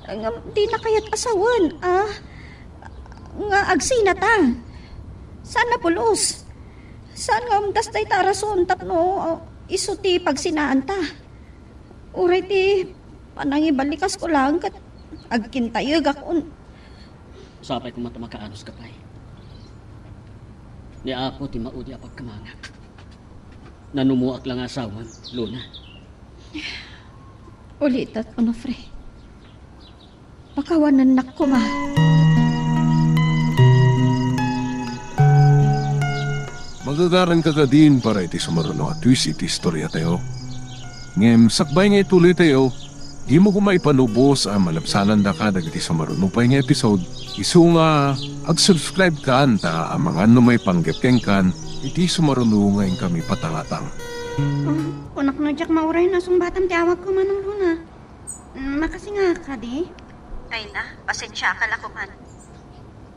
Ngem dina kayat a sawen, ah, nga agsinata. Saan a pulos. Saan nga umdas dayta a rason tapno, ah, isu ti pagsinaanta. Uray ti panangibalikasko laeng ket agkintayegakon. Sapay koma ta makaanus ka pay. Ni Apo ti maudi a pagkamangak. Nanumoak la nga asawam, Luna. Ulitek, Onofre. Pakawanennak koma. Magagaranka kadin para iti sumaruno a twist iti istoriatayo. Ngem sakbay nga ituloytayo, dimo koma ipalubos a malabsanandaka dagiti sumaruno pay nga episode, isu nga ag-subscribe kan ta amangan no maipanggep kenkan iti sumaruno nga inkami patangatang. Ah, kunak no diak mauray no sungbatam ti awagko, Manang Luna. Mm, makasingak kadi? Ay na, pasensiaka la koman.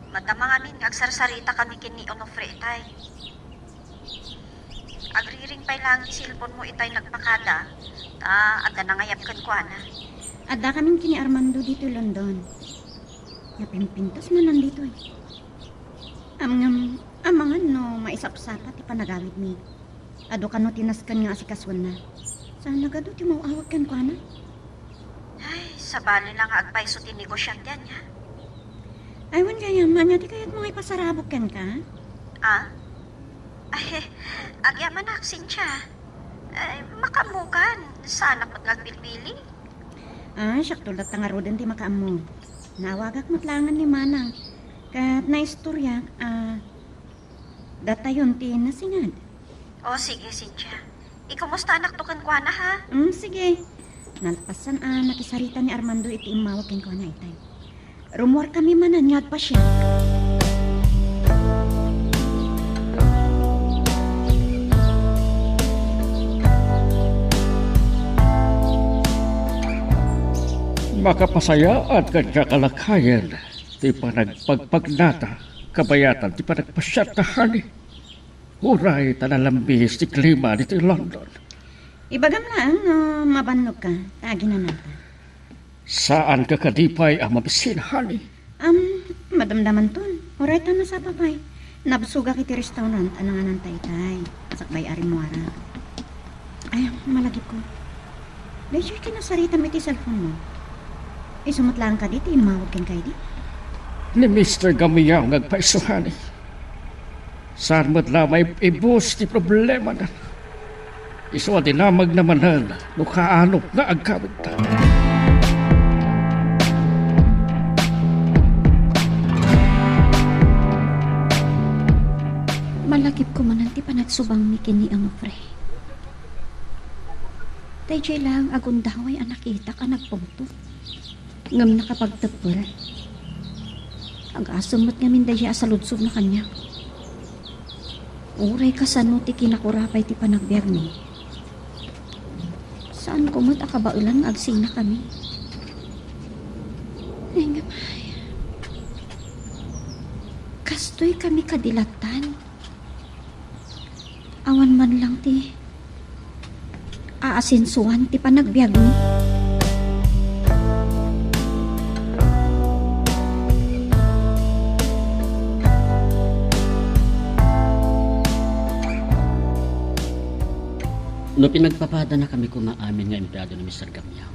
Madama ngamin nga agsarsaritaka ken ni Onofre itay. Agriring pay laeng ti cellphone-mo itay nagpakada, ta adda nangayab kenkuana. Addakamin ken ni Armando ditoy London. Napimpintas manen ditoy. Am, ngem, amangan no maisapsapa ti panagawidmi. Adu kano ti nasken nga asikasuenna. Saan nagadu ti maw-awag kenkuana? Ay, sabali la nga agpayso ti negosian ti ania. Ay, wen gayam, ania ti kayatmo nga ipasarabok kenka? Ah? Ay, agyamanak, Cynthia. Ay, makaammokan. Saanak met nga agbilbili. Ah, siakto latta ngaruden ti makaammo. Naawagak met laengen ni Manang. Ket naistoriak, ah, datayon ti nasingad. O, sige, Cynthia. Ikumustanakto kenkuana, ha? Mm, sige. Nalpasan a nakisarita ni Armando iti immawag kenkuana itay. Rummuarkami manen nga agpasiar. Makapasayaat ken kalakayen ti panagpagpagnata kabayatan ti panagpasiarta, honey. Uray ta nalambis ti klima ditoy London. Ibagam laeng no mabannogka, ta aginanata. Saanka kadi pay a mabisina, honey? Am, madamdamanton. Uray ta nasapa pay. Nabsogak iti restaurant a nangananta itay. Sakbay a rimmuarak. Ay, malagipko. Daydiay ti nasaritam iti cellphone-mo. Isu met laeng kadi ti immawag kenka idi? Ni Mister Gamiao nga agpayso, honey. Saan met la maib-ibus ti problemana. Isu a dinamagna manen no kaano nga agkawidta. Malagipko manen ti panagsubangmi ken ni Onofre. Daydiay laeng a gundaway a nakitak a nagpungtot. Ngem nakapagteppel. Agasem met ngamin daydiay a saludsodna kaniak. Uray kasano ti kinakurapay ti panagbiagmi, Saanko met a kabaelan nga agsinakami. Ay, ngem ay. Kastoy kami kadi lattan. Awan man lang ti aasensoan ti panagbiagmi. No pinagpapadanakami koma amin nga empleado ni Mister Gamiao,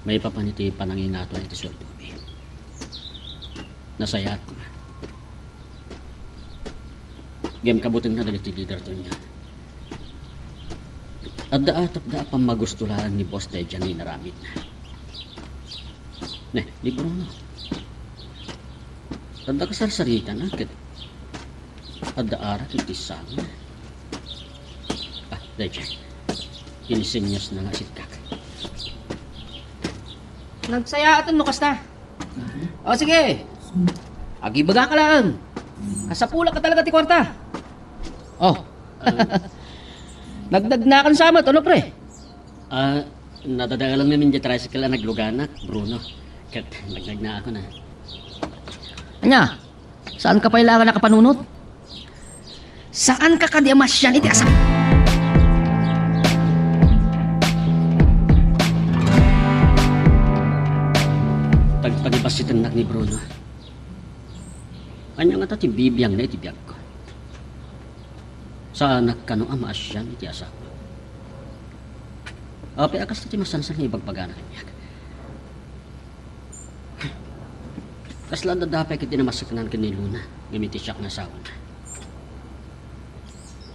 maipapan iti panangingato iti sueldomi. Nasayaat koma. Ngem kabutenna dagiti lider ti union. Adda atapda a pammagusto laeng ni boss daydiay nga inaramidna. Ne, ni Bruno. Adda kasarsaritan, ah, ket adda arak iti sangna. Ah, daydiay. Inisenyasna nga sikkak. Nagsayaaten no kasta. O, sige. Agibagak laeng. Kasapulak talaga ti kuarta. O. Nagdagnakan sa met, ano, pre? Ah, nadadaelan ngamin diay tricycle a nagluganak, Bruno. Ket nagdagnakan na. Ania? Saanka pay laeng a nakapanunot? Saanka kadi a masian iti asam? Pagpagibassitennak ni Bruno. Ania ngata ti bibiangna iti biagko? Saanak kano a maasian iti asawa. Apay a kasta ti masansan nga ibagbagana kaniak? Kasla adda pay ket ti namaseknan ken ni Luna, ngem iti siak nga asawana.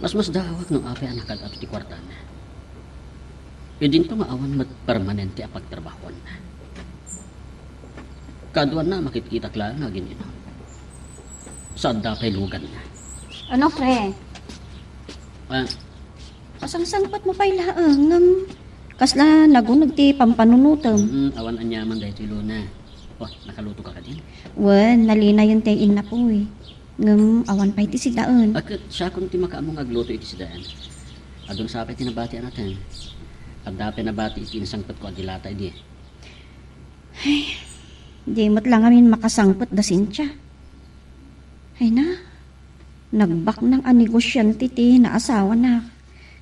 Masmasdaawak no apay a nakad-at ti kuartana. Idinto nga awan met permanente a pagtrabahoanna. Kaduanna a makitkitak laeng nga agin-inom. Sa adda pay luganna. Ano, pre? Ah, Kasangsangpetmo pay laeng, ngem kasla naguneg ti pampanunotem. Mm, awan aniaman daytoy, Luna. Oh, nakaluto ka kadin? Wen, nalinayon ti innapoy. Ngem awan pay ti sidaen. Ket siakon ti makaammo nga agluto iti sidaen. Adun sa pay ti nabati a naten. Adda pay nabati iti insangpetko a dilata idi. Ay, di met la ngamin makasangpet da Cynthia. Ay na, nagbaknang a negosiante ti naasawanak.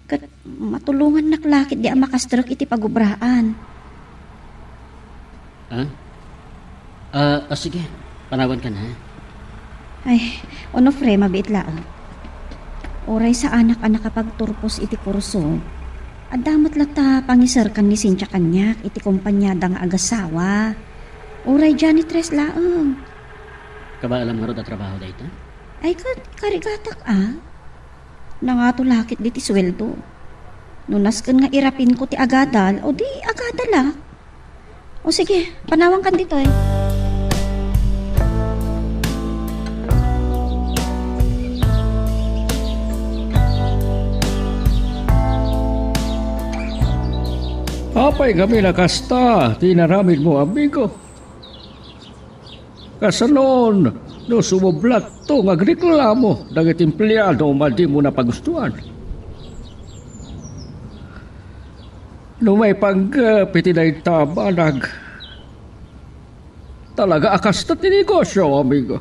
Ket matulongannak la ketdi a makastrek iti pagubraan. Ah? Ah, ah, sige. Panawankan, ha? Ay, Onofre, mabiit laeng. Uray saanak a nakapagturpos iti kurso, adda met latta pangiserkan ni Cynthia kaniak iti kompaniada nga agasawa. Uray janitress laeng. Kabaelam ngarud a trabaho dayta? Ay, ket karigatak a. Nangato la ketdi ti sueldo. No nasken nga irapinko ti agadal, o di agadalak. O sige, panawankan ditoy. Apay ngamin a kasta ti inaramidmo, amigo? Kasanon no sumublatto nga agreklamo dagiti empleado a dimo napagustuan? No maipanggep iti dayta a banag, talaga a kasta ti negosio, amigo.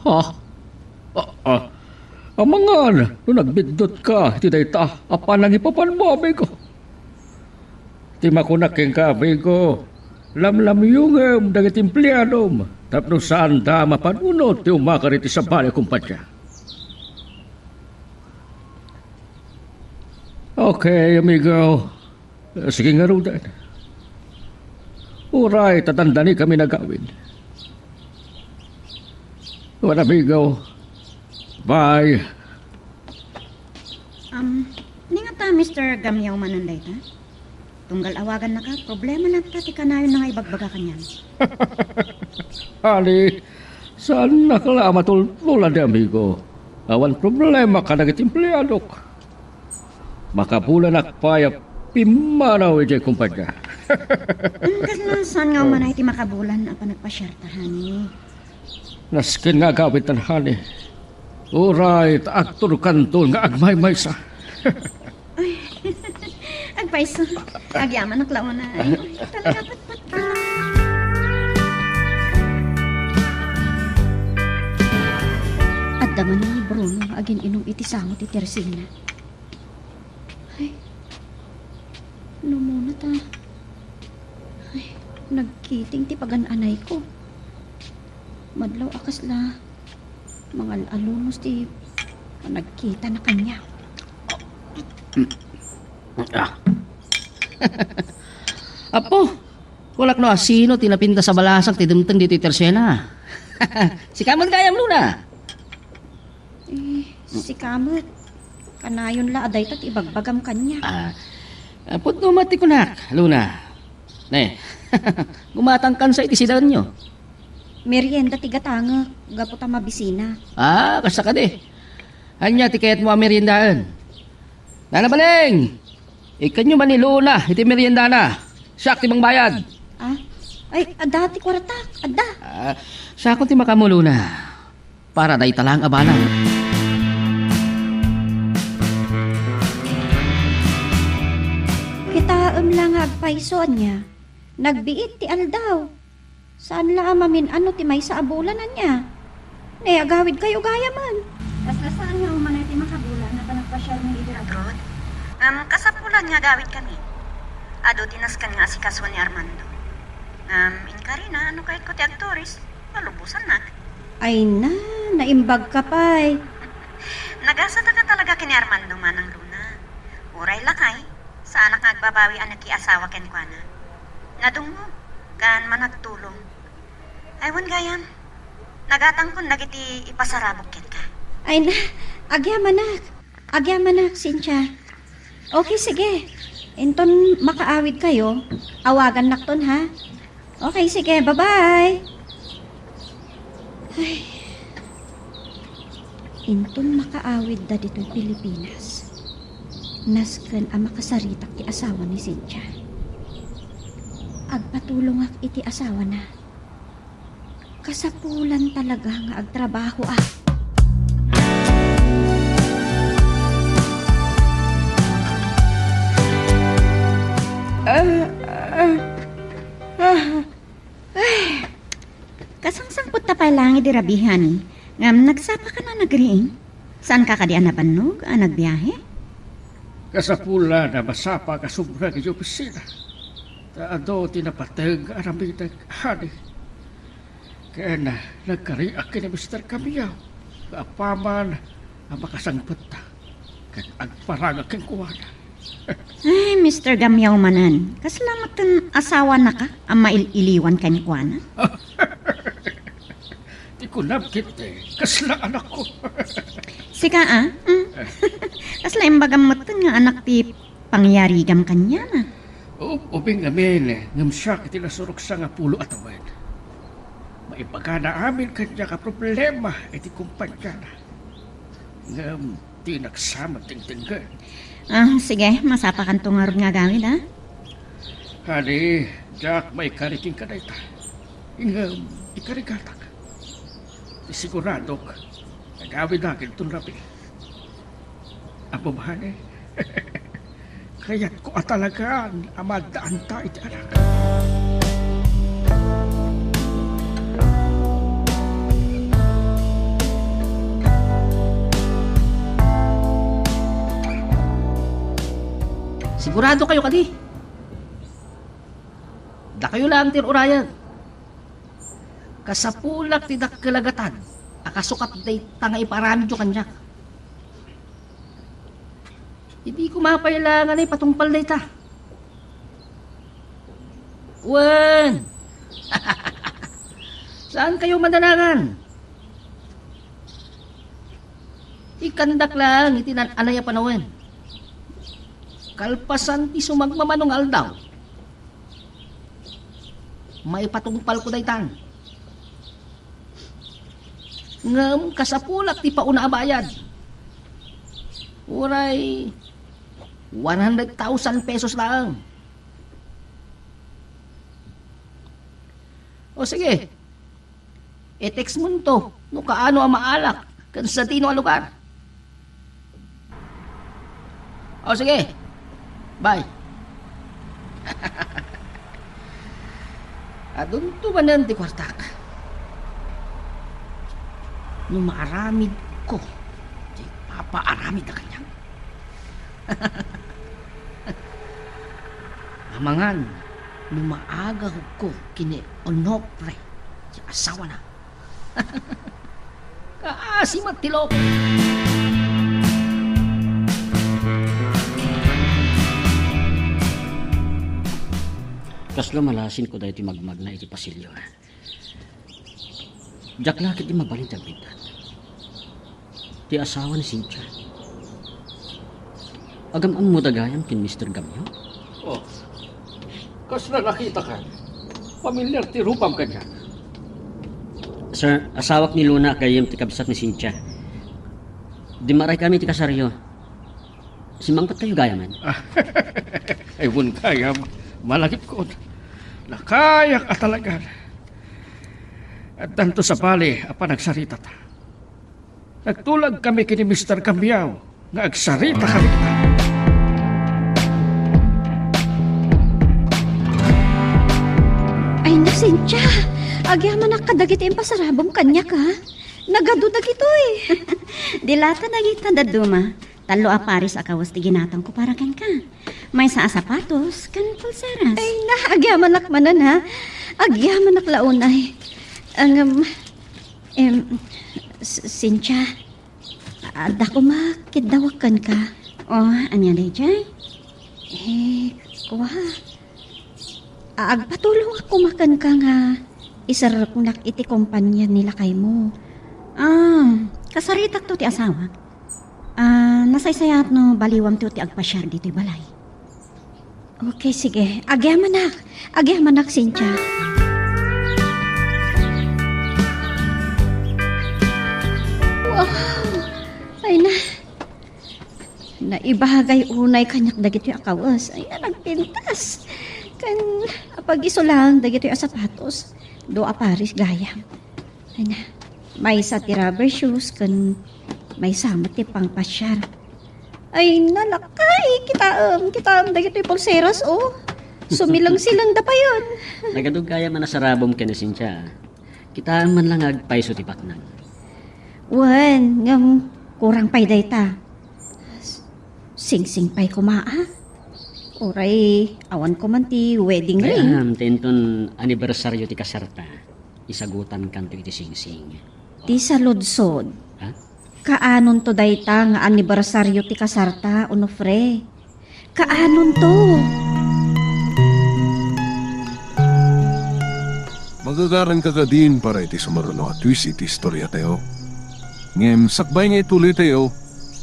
Ha? Ah, ah. Amangan no nagbiddutka iti dayta a panangipapanmo, amigo. Ti makunak kenka, amigo, lamlamyongem dagiti empleadom tapno saanda a mapanunot ti umakar iti sabali a kumpanya. Okay, amigo. Sige ngaruden. Uray ta dandanikami agawid. Wen, amigo. Bye. Um, ni ngata, Mister Gamiao manen dayta? Tunggal awagannaka, problema latta ti kanayonna nga ibagbaga kaniam. Honey, saannak la a matultulad, amigo. Awan problema kadagiti empleadok. Makabulanak pay a pimmanaw idiay kumpanya. Kasla saan nga umanay ti makabulan a panagpasiarta, honey? Nasken nga agawidtan, honey. Uray ta agturkanton nga agmaymaysa. Paiso, agyamanak la unay. Ay, talaga, patpat ka. Adda man ni Bruno agin-inom iti sango ti Teresina. Ay, lumuna ta. Ay, nagkiting ti pagan-anayko. Madlaw a kasla mangal-alunos ti panagkitana kaniak. Ah. Apo, kunak no asino ti napintas a balasang ti dimteng ditoy Teresina. Sika met gayam, Luna. Eh, sika met. Kanayon la a dayta ti ibagbagam kaniak. Ah, ah, pudno met ti kunak, Luna. Ne, gumatangkansa iti sidaenyo. Merienda ti gatangek, gapu ta mabisina. Ah, kasta kadi. Ania ti kayatmo a meriendaen? Nana Baleng! Ikkanyo man ni Luna iti meriendana. Siak ti mangbayad. Ah? Ay, adda ti kuartak, adda. Ah, siakon ti makaammo, Luna. Para dayta laeng a bana. Kitaem la nga agpayso, ania? Nagbiit ti aldaw. Saan la a mamin-ano ti maysa a bulan, ania? Ne, agawidkayo gayamen. Kasla saan nga umanoy ti makabulan a panagpasiarmi idi Abroad? Ngem kasapulan nga agawidkami. Adu ti nasken nga asikaso ni Armando. Ngem inkarina, no kayatko ti agturis, malubosannak. Ay na, naimbagka pay. Nagasadaka talaga ken ni Armando, Manang Luna. Uray lakay, saanak nga agbabawi a nakiasawa kenkuana. Nadungngog, ken managtulong. Ay, wen gayam, nagatangkon dagiti ipasarabok kenka. Ay na, agyamanak. Agyamanak, Cynthia. Okay, sige. Inton makaawidkayo, awagannakton, ha? Okay, sige. Bye-bye. Ay. Inton makaawidda ditoy Pilipinas, nasken a makasaritak ti asawa ni Cynthia. Agpatulongak iti asawana. Kasapulan talaga nga agtrabahoak. Ah, ah, ah. Ay, kasangsangpet ta pay laeng idi rabii, honey, ngem nagsapaka a nagriing. Saanka kadi a nabannog a nagbiahe? Kasapulan a masapak a sumrek iti opisina. Ta adu ti napateg nga aramidek, honey. Ken nagkariak ken ni Mister Camiao nga apaman a makasangpetta ket agparangak kenkuana. Ay, Mister Camiao manen, kasla metten asawanaka a mail-iliwan kenkuana? Ti kunam ketdi, kasla anakko. Sika, a? Hmm? Kasla imbagam metten nga anak ti pangyarigam kaniana? U-, ubing ngamin, ngem siak ti nasuroksa nga pulo a tawen. Maibagana amin kaniak a problema iti kompaniana. Ngem dinak sa madengdenggen. Ah, sige, masapakanto ngarud nga agawid, a? Honey, diak maikari kenka dayta. Ngem ikarigatak. Ti siguradok, agawidak inton rabii. Apo, honey, kayatko a talagan a maaddaanta iti anak. Sigurado kayo kadi? Dakayo laeng ti ur-urayen. Kasapulak ti dakkel a gatad a kasukat dayta nga iparamidyo kaniak. Idi koma pay laengen a ipatungpal dayta. Wen! Saan kayo madanagan? Ikkandak laeng iti naan-anay a panawen. Kalpasan ti sumagmamano nga aldaw, maipatungpalko daytan. Ngem kasapulak ti pauna a bayad. Uray one hundred thousand pesos laeng. O sige, i-text monto no kaano a maalak ken sadino a lugar. O sige, bye. Adunto manen ti kuartak. No maaramidko, ti ipapaaramidda kaniak. Amangan no maagahubko ken ni Onofre, ti asawana. Kaasi met ti lok. Kasla malasinko daytoy magmagna iti pasilyo. Diak la ketdi mabalin ti agbiddat. Ti asawa ni Cynthia. Agam-ammoda gayam ken Mister Gamio? Oh, kasla nakitakan? Pamilyar ti rupam kaniak. Sir, asawak ni Luna, gayyem ti kabsat ni Cynthia. Dimmaray kami ti kasaryo. Simmangpet kayo gayamen? Ay, wen gayam, malagipkon. Nakayak a talagan. Addanto sabali a panagsaritata. Nagtulag kami ken ni Mister Gamio nga agsarita kami. Ay, na, Cynthia, agyamanak kadagiti impasarabom kaniak, ha? Nagadu dagitoy. Di la ta dagita dadduma. Tallo a pares a kawes ti ginatangko para kenka. Maysa a sapatos ken pulseras. Ay, na, agyamanak manen, ha? Agyamanak la unay. Ngem, em, S-, Cynthia, adda koma kiddawek kenka. Oh, ania daydiay? Eh, kua. A-, agpatulongak koma kenka nga iserreknak iti kompania ni lakaymo. Ah, kasaritakto ti asawak. Ah, nasaysayaat no baliwamto ti agpasiar ditoy balay. Okay, sige. Agyamanak. Agyamanak, Cynthia. Wow! Ay na. Naibagay unay kaniak dagitoy a kawes. Ay, a nagpintas. Ken apag-isu laeng dagitoy a sapatos. Dua a pares gayam. Ay na, maysa ti rubber shoes ken maysa met ti pangpasiar. Ay, nalakay! Kitaem, kitaem dagitoy pulseras, oh. Sumileng-sileng da payen. Nagadu gayam a nasarabom ken ni Cynthia. Kitaem man lang nga agpayso ti baknang. Wen, ngem kurang pay dayta. Singsing pay koma, a? Uray, awan ko man ti wedding ring. Ay, am, ta inton anibersaryo ti kasarta, isagutankanto iti singsing. Ti saludsod. Ha? Kaanonto dayta nga anibersaryo ti kasarta, Onofre? Kaanonto? Magagaranka kadin para iti sumaruno a twist iti istoriatayo. Ngem sakbay nga ituloytayo,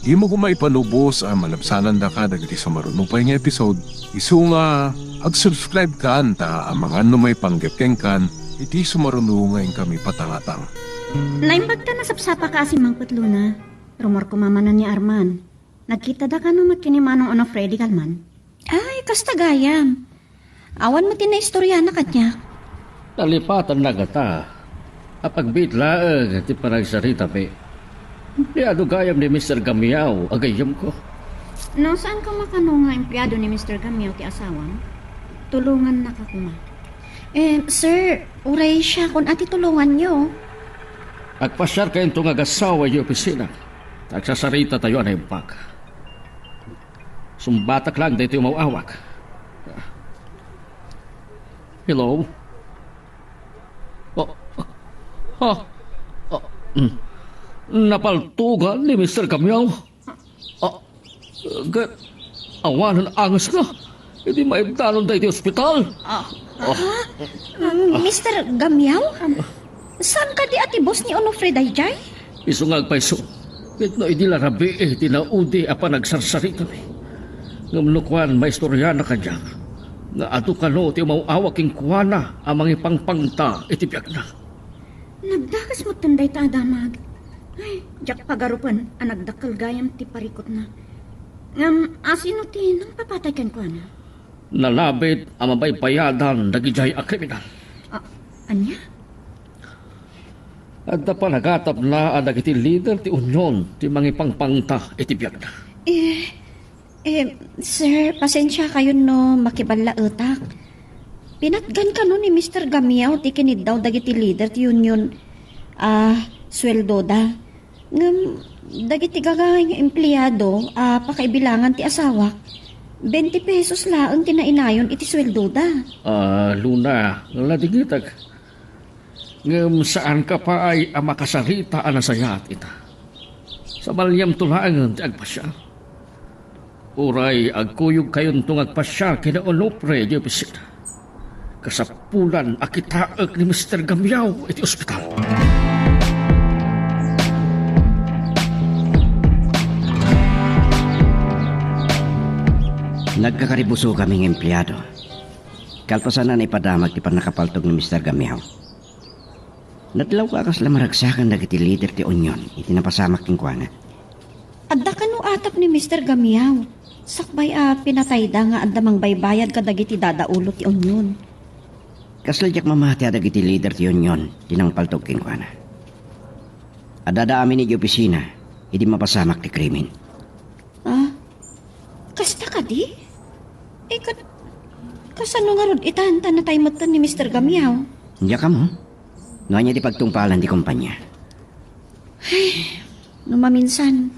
dimo koma ipanubos a malabsanandaka dagiti sumaruno pay nga episode. Isu nga, ag-subscribe kan ta amangan no maipanggep kenkan iti sumaruno nga inkami patangatang. Naimbag ta nasapsapaka a simmangpet, Luna. Rumor koma manen ni Arman. Nagkitada kano met ken ni Manong Onofre idi kalman? Ay, kasta gayam. Awan met ti naistoriana kaniak. Nalipatanna ngata. Apagbiit laeng ti panagsaritami. Ti adu gayam ni Mister Gamiao a gayyemko. No, saan koma kano nga empleado ni Mister Gamiao ti asawam? Tulongannaka koma. Eh, sir, uray siakon a ti tulonganyo. Agpasiarkayo inton agasawa iti opisina. Agsasaritatayo a naimbag. Sumbatak laeng daytoy umaw-awak. Hello? Ah, ah, ah, mm. Napaltugan ni Mister Gamiao? Ah, ket awanen angesna idi maibdanon daytoy ospital. Ah, ah, Mister Gamiao? Saan kadi a ti boss ni Onofre daydiay? Isu nga agpayso, ket no idi la rabii ti naudi a panagsarsaritami. Ngem no kuan, maistoriana kaniak nga adu kano ti umaw-awak kenkuana a mangipangpangta iti biagna. Nagdakes metten dayta a damag. Ay, diak pagarupen a nagdakkel gayam ti parikutna. Ngem asino ti nangpapatay kenkuana? Nalabit a mabaybayadan dagidiay a kriminal. Ah, ania? Adda panagatapna a dagiti lider ti Union ti mangipangpangta iti biagna. Eh, eh, sir, pasensiakayon no makiballaetak. Pinatgan kano ni Mister Gamiao ti kiniddaw dagiti leader ti union a sueldoda. Ngem dagiti gagangay nga empleado a pakaibilangan ti asawak, twenty pesos laeng ti nainayon iti sueldoda. Ah, Luna, ladingitek. Ngem saanka pay a makasarita a nasayaat ita. Sabaliamto laengen ti agpasiar. Uray agkuyogkayonto nga agpasiar ken ni Onofre idiay opisina. Kasapulan a kitaek ni Mister Gamiao iti ospital. Nagkakaribuso kami nga empleado. Kalpasan a naipadamag ti pannakapaltog ni Mister Gamiao, nadlawko a kasla maragsakan dagiti lider ti union iti napasamak kenkuana. Adda kano atap ni Mister Gamiao, sakbay a pinatayda nga adda mangbaybayad kadagiti dadaulo ti union. Kasla diak mamati a dagiti lider ti union ti nangpaltog kenkuana. Addada amin idiay opisina idi mapasamak ti krimen. Ah, kasta kadi? Eh, kat-, kasano ngarud itan ta natay metten ni Mister Gamiao? Diak ammo no ania ti pagtungpalan ti kompania. Ay, no maminsan,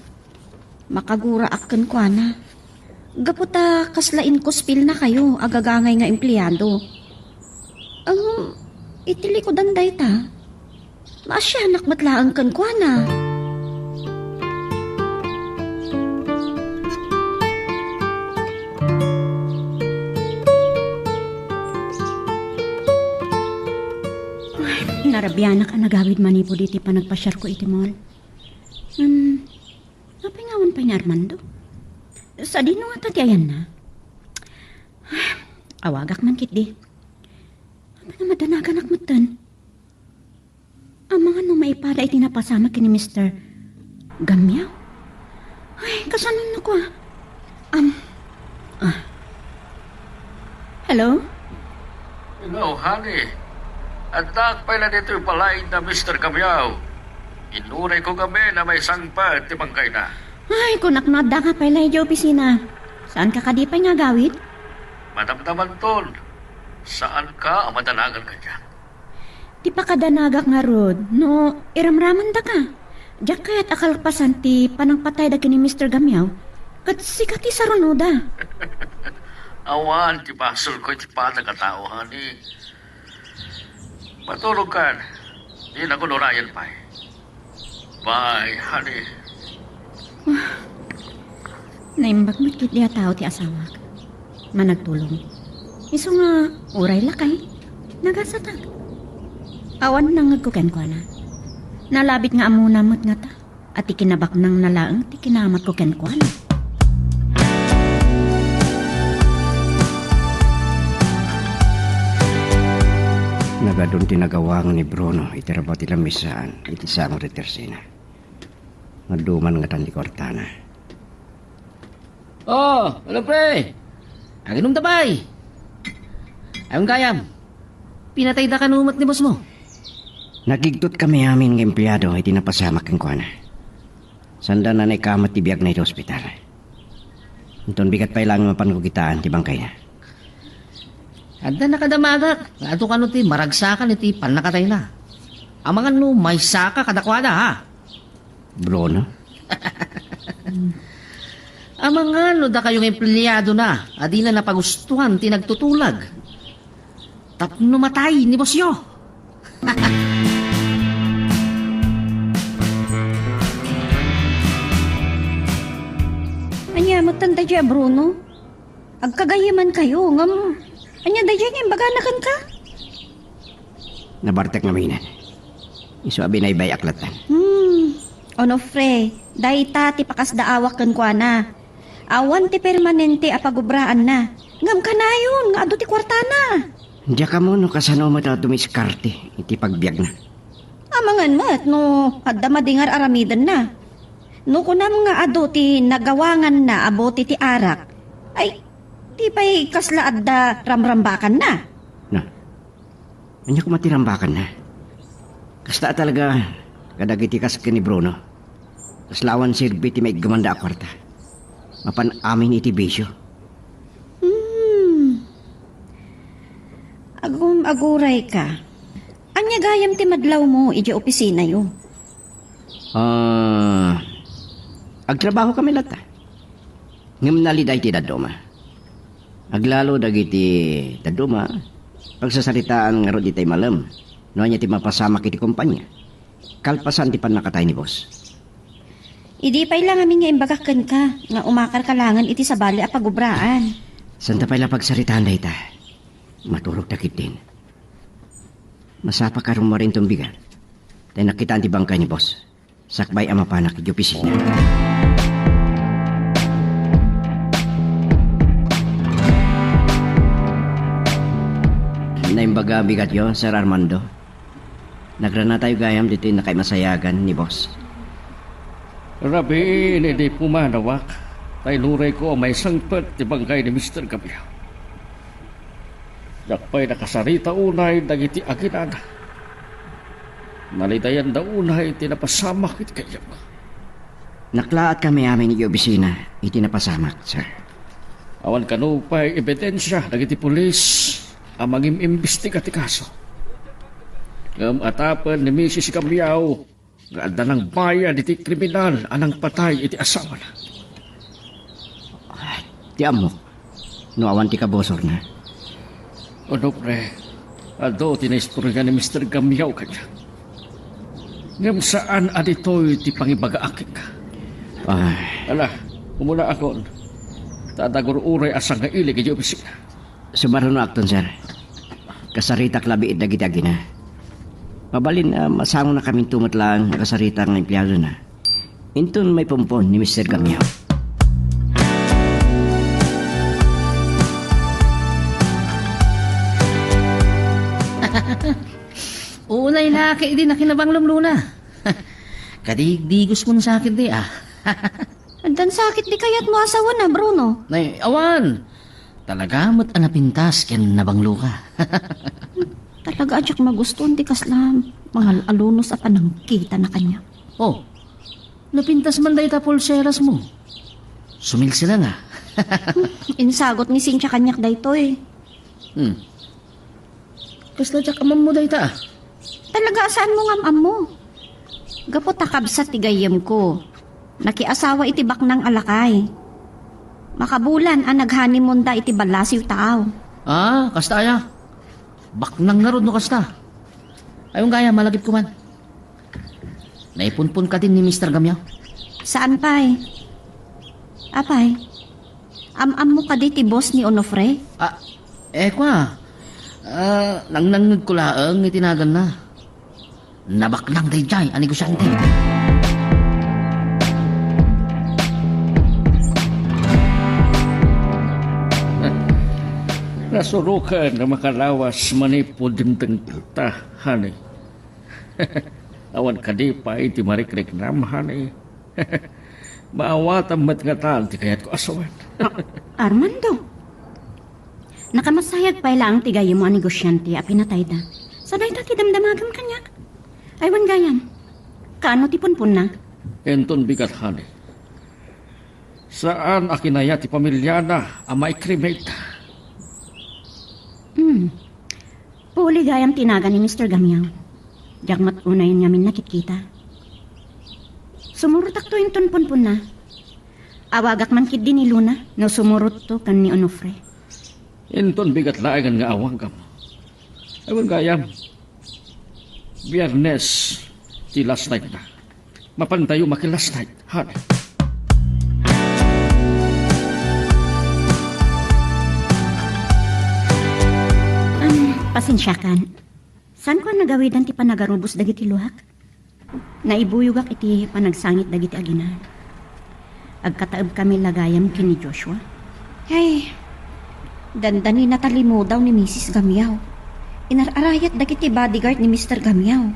makaguraak kenkuana. Gapu ta kasla inkuspilnakayo a gagangay nga empleado. Ngem iti likudan dayta, maasianak met laeng kenkuana. Ay, narabianak a nagawid manipud iti panagpasiarko iti mall. Hmm, apay nga awan pay ni Armando? Sadino ngata ti ayanna? Awagak man ketdi. Apay nga madanaganak metten? Amangan no maipada iti napasamak ken ni Mister Gamiao? Ay, kasanon no kua? Am, ah. Hello? Hello, honey. Addaak pay la ditoy balay da Mister Gamiao. Inunayko ngamin a maisangpet ti bangkayna. Ay, kunak no adda ka pay la idiay opisina. Saanka kadi pay nga agawid? Madamdamanton, saanka a madanagan kaniak. Ti pakadanagak ngarud, no iramramandaka. Diak kayat a kalpasan ti panangpatayda ken ni Mister Gamiao, ket sika ti sarunoda. Awan ti basolko iti padak a tao, honey. Matulogkan. Dinakon urayen pay. Bye, honey. Ah, naimbag met ketdi a tao ti asawak. Managtulong. Isu nga, uray lakay, nagasatak. Awan nangngegko kenkuana. Nalabit nga ammona met ngata a ti kinabaknangna laeng ti kinaamatko kenkuana. Nagadun ti nagawangan ni Bruno iti rabaw ti lamisaan iti sango ti tersena. Naduman ngatan ti kuartana. Oh, hello, pre. Aginom ta pay. Ayong gayam. Pinatayda kano met ni boss mo? Nagigtot kami amin nga empleado iti napasamak kenkuana. Sanda na naikamat ti biagna iti ospital. Inton bigat pay laeng mapanko kitaan ti bangkayna. Adda nakadamagak nga adu kano ti maragsakan iti pannakatayna. Amangan no maysaka kadakuada, ha? Bruno? Amangan no dakayo nga empleadona a dina napagustuan ti nagtutulag. Tapno matay ni bossyo. Ania met daydiay a Bruno? Agkagayyemankayo, ngem ania daydiay nga imbagana kenka? Nabartek ngamin. Isu a binaybay-ak latta. Hmm. Onofre, dayta ti pakasdaawak kenkuana. Awan ti permanente a pagubraanna. Ngem kanayon nga adu ti kuartana. Diak ammo no kasano met a dumiskarte iti pagbiagna. Amangan met no adda madi nga ar-aramidenna. No kunam nga adu ti nagawanganna a bote ti arak, ay, di pay kasla adda ramrambakanna? Na, ania koma ti rambakanna? Kasta a talaga kadagiti kas ken ni Bruno. Kasla awan serbi ti maiggamanda a kuarta. Mapan amin iti bisio. Hmm. Agum-agurayka. Ania gayam ti madlawmo idiay opisinayo? Ah, agtrabahokami latta. Ngem naliday ti dadduma. Aglalo dagiti dadduma, pagsasaritaan ngarud itay malem no ania ti mapasamak iti kompania. Kalpasan ti pannakatay ni boss. Idi pay la ngamin nga imbagak kenka nga umakarka laengen iti sabali a pagubraan. Santa pay la pagsaritaan dayta. Maturogta ketdin. Masapak a rummuar inton bigat. Tay nakitaan ti bangkay ni boss. Sakbay a mapanak iti opisina. Naimbag a bigatyo, Sir Armando. Nagranatayo gayam ditoy nakaimasayagan ni boss. Rabiin idi pumanawak, ta inurayko a maisangpet ti bangkay ni Mister Gabriel. Diak pay nakasarita unay dagiti aginana. Nalidayanda unay ti napasamak iti gayyemko. Naklaatkami amin iti opisina iti napasamak, sir. Awan kano pay ebidensia dagiti pulis a mangim-imbestiga ti kaso. Ngem atapen ni Misis Gamiao nga adda nangbayad iti kriminal a nangpatay iti asawana. Ah, ti ammok, no awan ti kabusorna. Onofre, adu ti naistorya ni Mister Gamiao kaniak. Ngem saan a ditoy ti pangibagaak kenka. Ah. Ala, umunaakon. Ta adda gur-uray a sangailig idiay opisina. Sumarunoakton, sir. Kasaritak labi dagiti agina. Mabalin a masangonakaminto met laeng a kasarita nga empleadona. Inton maipumpon ni Mister Gamiao. Unay la kay idi nakinabang lumluna. Kadigdigos mo sakit di, ah. Addan sakit di kayat mo asawana, Bruno? Nay, awan. Talaga met a napintas ken nabangloka. Talaga a diak magustuan ti kasla mangal-alunos a panangkitana kaniak. Oh, napintas man dayta pulseras mo. Sumilsila nga. Insagut ni Cynthia kaniak daytoy. Hmm. Kasla diak ammo dayta, ah. Talaga a saanmo nga am-ammo. Gapu ta kabsat ti gayyemko. Nakiasawa iti baknang a lakay. Makabulan a nag-honeymoon da iti ballasiw taaw. Ah, kasta aya? Baknang ngarud no kasta. Ay, wen gayam, malagipko man. Naipunpon kadin ni Mister Gamiao? Saan pay? Apay? Am-ammo kadi ti boss ni Onofre? Ah, eh, kua. Ah, nangnangngegko laeng iti naganna. Nabaknang daydiay a negosiante. Nasuroken a makalawas manipud dimdengta, honey. Awan kadi pay ti marikriknam, honey. Maawatam met ngatan ti kayatko a sawen. A-, Armando, nakamasayag pay laeng ti gayyemmo a negosiante a pinatayda. Sa dayta ti damdamagam kaniak. Ay, wen gayam. Kaano ti punponna? Inton bigat, honey. Saan a kinaya ti pamiliana a maikremate. Hmm. Puli gayam ti nagan ni Mister Gamiao. Diak met unayen ngamin nakitkita. Sumurotakto inton punponna. Awagak man ketdi ni Luna no sumurotto ken ni Onofre. Inton bigat laengen nga awagam. Awan gayam. Biyernes ti last night na. Mapantayo maki-last night, honey. Am, pasensiakan. Saanko a nagawidan ti panagarubos dagiti luak? Naibuyogak iti panagsangit dagiti aginan. Agkataebkami la gayam ken ni Joshua. Ay, dandani natalimudaw ni Misis Gamiao. Inar-arayat dagiti bodyguard ni Mister Gamiao.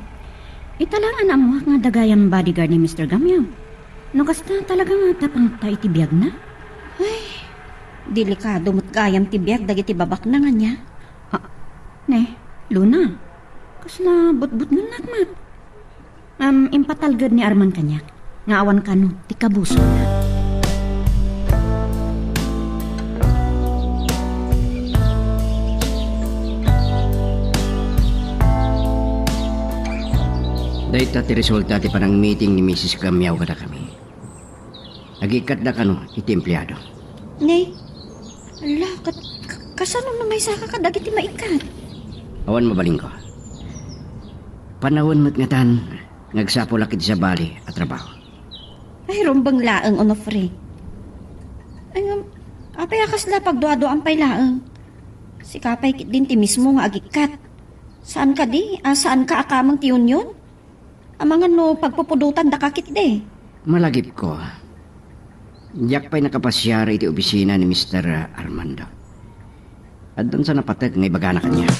Ita la nga naammoak nga adda gayam bodyguard ni Mister Gamiao. No kasta, talaga nga tapangta iti biagna? Ay, delikado met gayam ti biag dagiti babaknang ania. Ah, ne, Luna, kasla butbutngennak met. Am, impatalged ni Arman kaniak nga awan kano ti kabusor. Dayta ti resulta ti panangmiting ni Misis Gamiao kadakami. Agikkat da kano iti empleado. Ne? Ala, kat-, ka-, kasano no maysaka kadagiti maikkat? Awan mabalinko. Panawen met ngatan nga agsapulak iti sabali a trabaho. Ay, rumbeng laeng, Onofre. Ay, ngem, apay a kasla pagduaduam pay laeng? Sika pay ketdin ti mismo nga agikkat. Saan kadi a saanka a kameng ti union? Amangan no pagpupudotan daka ketdi. Malagipko. Diak pay nakapasiar iti opisina ni Mister Armando. Addan sa napateg nga ibagana kaniak.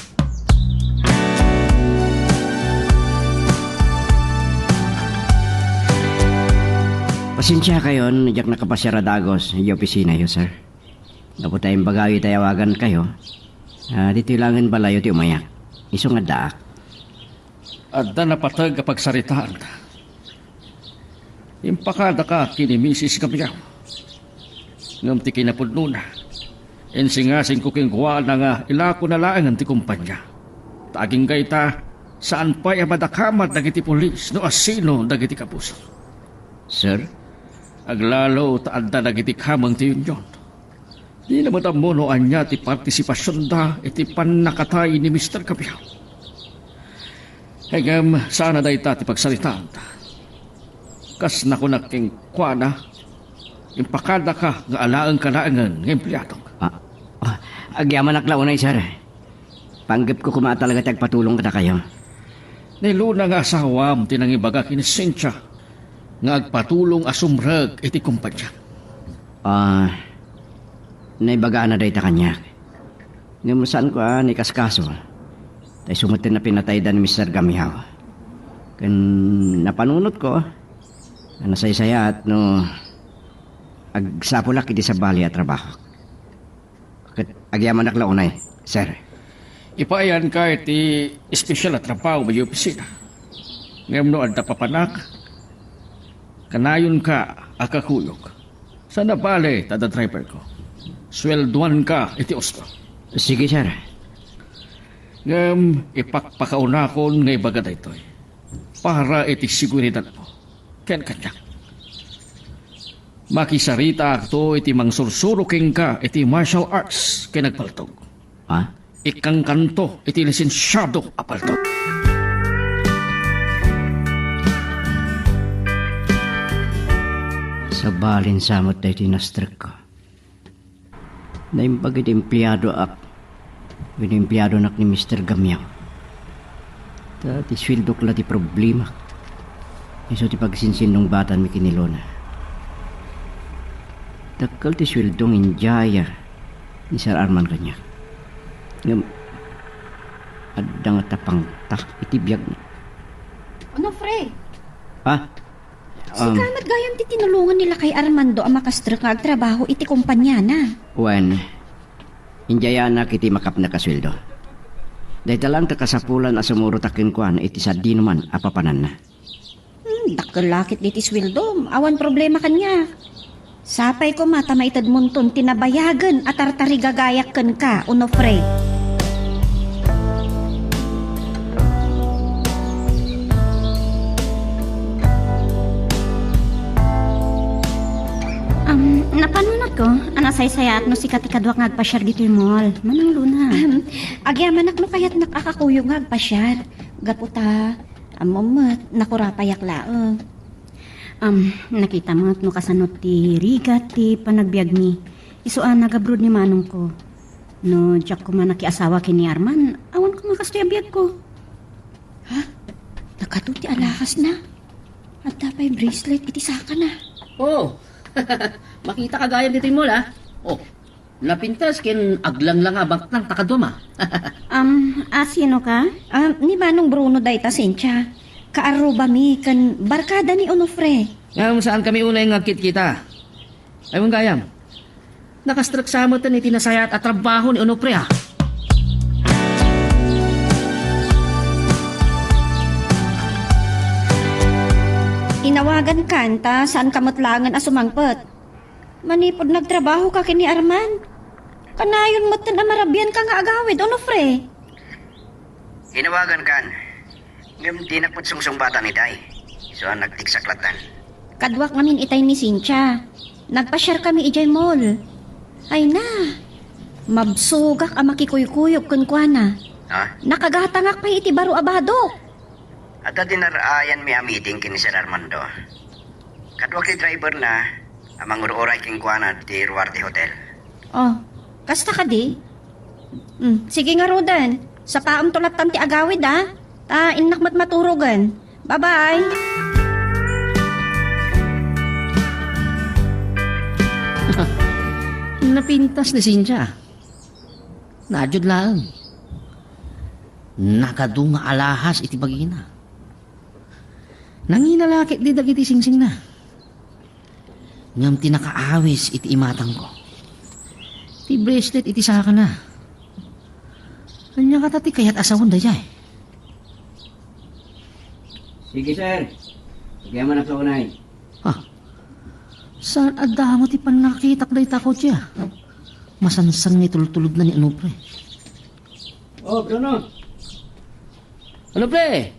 Pasensiakayon, diak nakapasiar a dagus iti opisinayo, sir. Gapu ta imbagayo iti awagankayo, ah, ditoy laengen balayyo ti umayak. Isu nga addaak. Adda napateg a pagsaritaanta. Impakadaka ken ni Misis Gamiao. Ngem ti kinapudnona, insingasingko kenkuana nga ilakona laengen ti kompania. Ta agingga ita, saan pay a madakamat dagiti pulis no asino dagiti kapuso. Sir? Aglalo ta adda dagiti kameng ti union. Dina met ammo no ania ti partisipasionda iti pannakatay ni Mister Gamiao. Ngem saan a dayta ti pagsaritaanta. Kas nakunak kenkuana, impakadaka nga alaenka laengen nga empleadok. Ah, ah, agyamanak la unay, sir. Panggepko koma a talaga ti agpatulong kadakayo. Ni Luna nga asawam ti nangibaga ken ni Cynthia nga agpatulong a sumrek iti kompania. Ah, naibagana dayta kaniak. Ngem saanko a naikaskaso. Ta isu metten a pinatayda ni Mister Gamiao. Ken napanunotko a nasaysayaat no agsapulak iti sabali a trabaho. Ket agyamanak la unay, sir. Ipaayanka iti espesyal a trabaho iti opisina. Ngem no adda papanak, kanayonka a kakuyog. Saan a bale ta adda driverko. Sueldoanka iti usto. Sige, sir. Ngem ipakpakaunakon nga ibaga daytoy para iti seguridadmo ken kaniak. Makisaritaakto iti mangsursuro kenka iti martial arts ken agpaltog. Ha? Ikkangkanto iti lisensiado a paltog. Sabalin sa met daytoy nastrekko. Naimbag iti empleadoak, wenno empleadonak ni Mister Gamiao. Ta ti sueldok la ti problemak. Isu ti pagsinsinnungbatanmi ken ni Luna. Dakkel ti sueldo nga inyaya ni Sir Arman kaniak. Ngem, adda nga tapangtak iti biagna. Onofre! Ha? Sika Um, met gayam ti tinulongan ni lakay Armando a makastrek nga agtrabaho iti kompaniana. Wen, inyayanak iti makapnek a sueldo. Dayta laeng ti kasapulan a sumurotak kenkuana iti sadinoman a papananna. Hmm, dakkel la ket diti sueldom. Awan problema kaniak. Sapay koma ta maitedmonton ti nabayagen a tartarigagayak kenka, Onofre. Um, napanunotko a nasaysayaat no sika ti kaduak nga agpasiar ditoy mall. Manang Luna. Um, agyamanak no kayatnak a kakuyog nga agpasiar. Gapu ta, ammom met, nakurapayak laeng. Am, nakita met no kasano ti rigat ti panagbiagmi. Isu a nagabroad ni manongko. No diak koma nakiasawa ken ni Arman, awan koma kastoy a biagko. Ha? Nakato ti alakasna? Adda pay bracelet iti sakana. Oh, makita ka gayam ditoy mall, ah. Oh, napintas ken aglanglanga a bangkang ta kaduam, ah. Am, a, sino ka? Ah, ni Manong Bruno dayta, Cynthia. Kaarrubami ken barkada ni Onofre. Ngem saankami unay nga agkitkita. Ay, wen gayam. Nakastrek sa metten iti nasayaat a trabaho ni Onofre, ah. Inawagankan ta saanka met laengen a sumangpet. Manipud nagtrabahoka ken ni Arman, kanayon metten a marabianka nga agawid, Onofre. Inawagankan. Ngem dinak met sungsungbatan itay. Isu a nagtiksak lattan. Kaduak ngamin itay ni Cynthia. Nagpasiar kami idiay mall. Ay na, mabsogak a makikuykuyog kenkuana. Ha? Nakagatangak pay iti baro a badok. Adda ti nar-ayanmi a meeting ken ni Sir Armando. Kaduak ti driver na a mangur-uray kenkuana ti Ruarte Hotel. Oh, kasta kadi? Hmm, sige ngaruden. Sapaemto lattan ti agawid, a. Ta innak met maturogen. Bye-bye. Napintas ni Cynthia. Naadiud laeng. Nagadu nga alahas iti bagina. Nangina la ketdi dagiti singsingna. Ngem ti nakaawis iti imatangko, ti bracelet iti sakana. Ania ngata ti kayat a sawen daydiay? Sige, sir. Agyamanak unay. Ah, saan a damo ti pannakitak dayta kotse, a? Masansan nga itultulodna ni Onofre. Oh, Bruno. Onofre!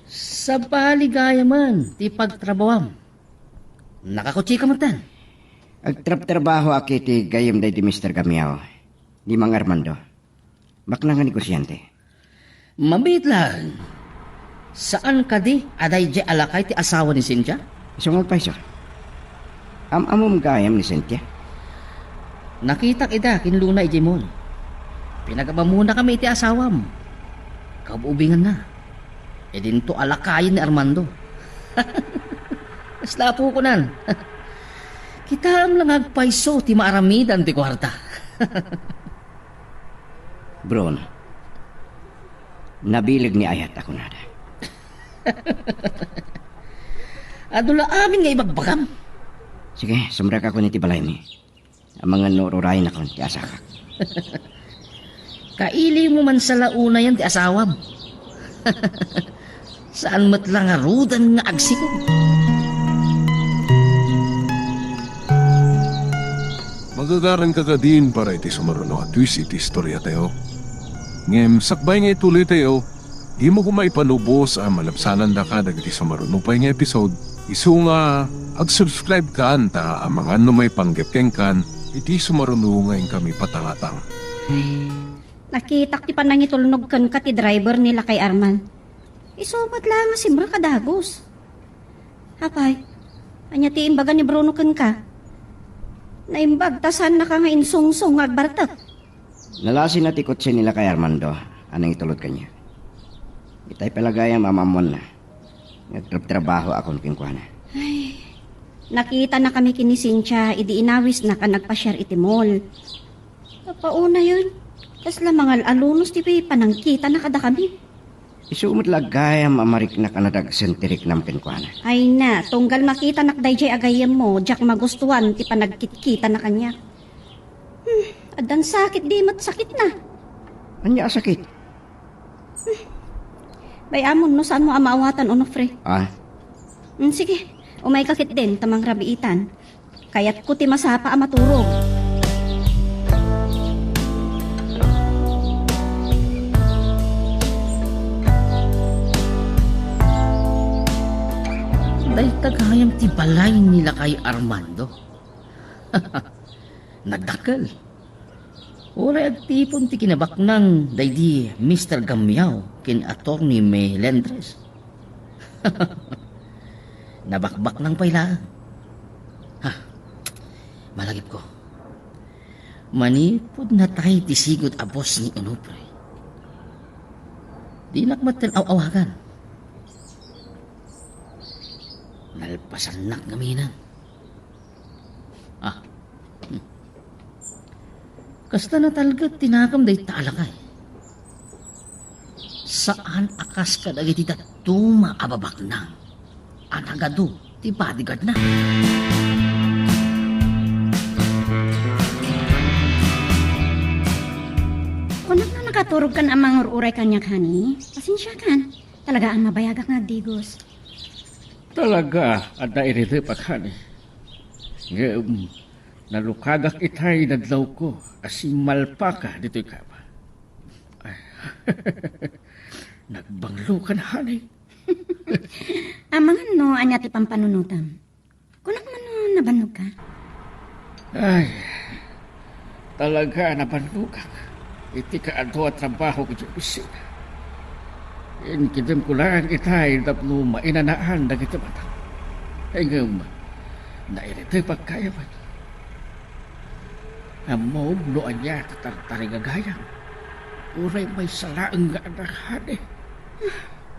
Sabali gayamen ti pagtrabahoam. Nakakotseka metten. Agtrabtrabahoak iti gayyem daydi Mister Gamiao, ni Mang Armando. Baknang nga negosiante. Mabiit laeng. Saan kadi a daydiay a lakay ti asawa ni Cynthia? Isu nga agpayso. Am-ammom gayam ni Cynthia? Nakitak ida ken Luna idiay mall. Pinagabamunakami iti asawam. Kaub-ubinganna. Idinto a lakayen ni Armando. Kasla apokonan. Kitaem la nga agpayso ti maaramidan ti kuarta. Bruno, nabileg ni ayat a kunada. Adu la amin nga ibagbagam. Sige, sumrekakon iti balaymi. Amangan no ururayennakon ti asakak. Kailiwmo man sa la unayen ti asawam. Saan met la ngaruden nga agsikog. Magagaranka kadin para iti sumaruno a twist iti istoriatayo. Ngem sakbay nga ituloytayo, dimo koma ipanubos a malabsanandaka dagiti sumaruno pay nga episode. Isu nga, ag-subscribe kan ta amangan no maipanggep kenkan iti sumaruno nga inkami patangatang. Nakitak ti panangitulnog kenka ti driver ni Lakay Arman. Isu met la nga simrek a dagus. Apay, ania ti imbaga ni Bruno kenka? Naimbag ta saannaka nga insungsong nga agbartek. Nalasina ti kotse ni Lakay Armando a nangitulod kaniak. Itay pay la gayam a maammuanna nga agtrabtrabahoakon kenkuana. Ay, nakitanakami ken ni Cynthia idi inawisnak a nagpasiar iti mall. Apauna yun, kasla mangal-alunos ti panangkitana kadakami. Isu met la gayam a mariknak a nadagsen ti riknam kenkuana. Ay na, tunggal makitanak daydiay a gayyemmo, diak magustuan ti panagkitkitana kaniak. Hmm, addan sakit di met sakitna. Ania a sakit? Hmm. Bay-amon no saanmo a maawatan, Onofre. Ah? Hmm, sige, umayka ketdin ta mangrabiitan. Kayatko ti masapa a maturog. Dayta gayam ti balay ni Lakay Armando. Nagdakkel. Uray agtipon ti kinabaknang daydi Mister Gamiao ken Attorney Melendres. Nabakbaknang pay laeng. Ha, malagipko. Manipud natay ti sigud a boss ni Onofre, dinak metten aw-awagan. Nalpasannak ngamin. Ah. Hmm. Kasta natalged ti nakam dayta a lakay. Saan a kas kadagiti dadduma a babaknang a nagadu ti bodyguardna. Kunak no nakaturogkan a mangur-uray kaniak, honey. Pasensiakan. Talaga a mabayagak nga agdigos. Talaga, adda iridepak, honey. Ngem, nalukagak itay nadlawko a simmalpaka ditoy kama. Ay. Nagbanglokan, honey. Amangan no ania ti pampanunotam. Kunak man no nabannogka? Ay, talaga nabannogak iti kaadu a trabaho iti opisina. Inkidemko laeng itay tapno mainanaan dagiti matang. Ngem, nairitepak gayam. Ammom no ania ti tartaring a gayam? Uray maysa laeng nga anak, honey.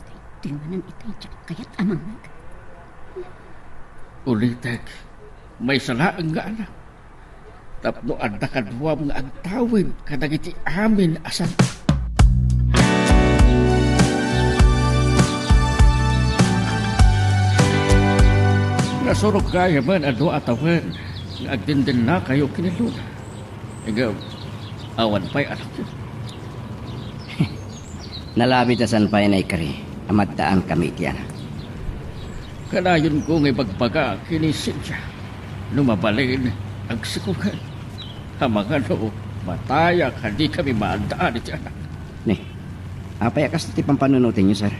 Daytoy manen itay diak kayat a mangngeg. Ulitek, maysa laeng nga anak. Tapno adda kaduam nga agtawid kadagiti amin a san-, nasurok gayamen a dua a tawen nga agdindennakayo ken ni Luna. Ngem, awan pay anakyo. Nalabit a saan pay naikari a maddaan kami iti anak. Kanayonko nga ibagbaga ken ni Cynthia no mabalin, agsikogen. Amangan no mataya kadi kami maaddaan iti anak. Ni, apay a kasta ti pampanunotenyo, sir?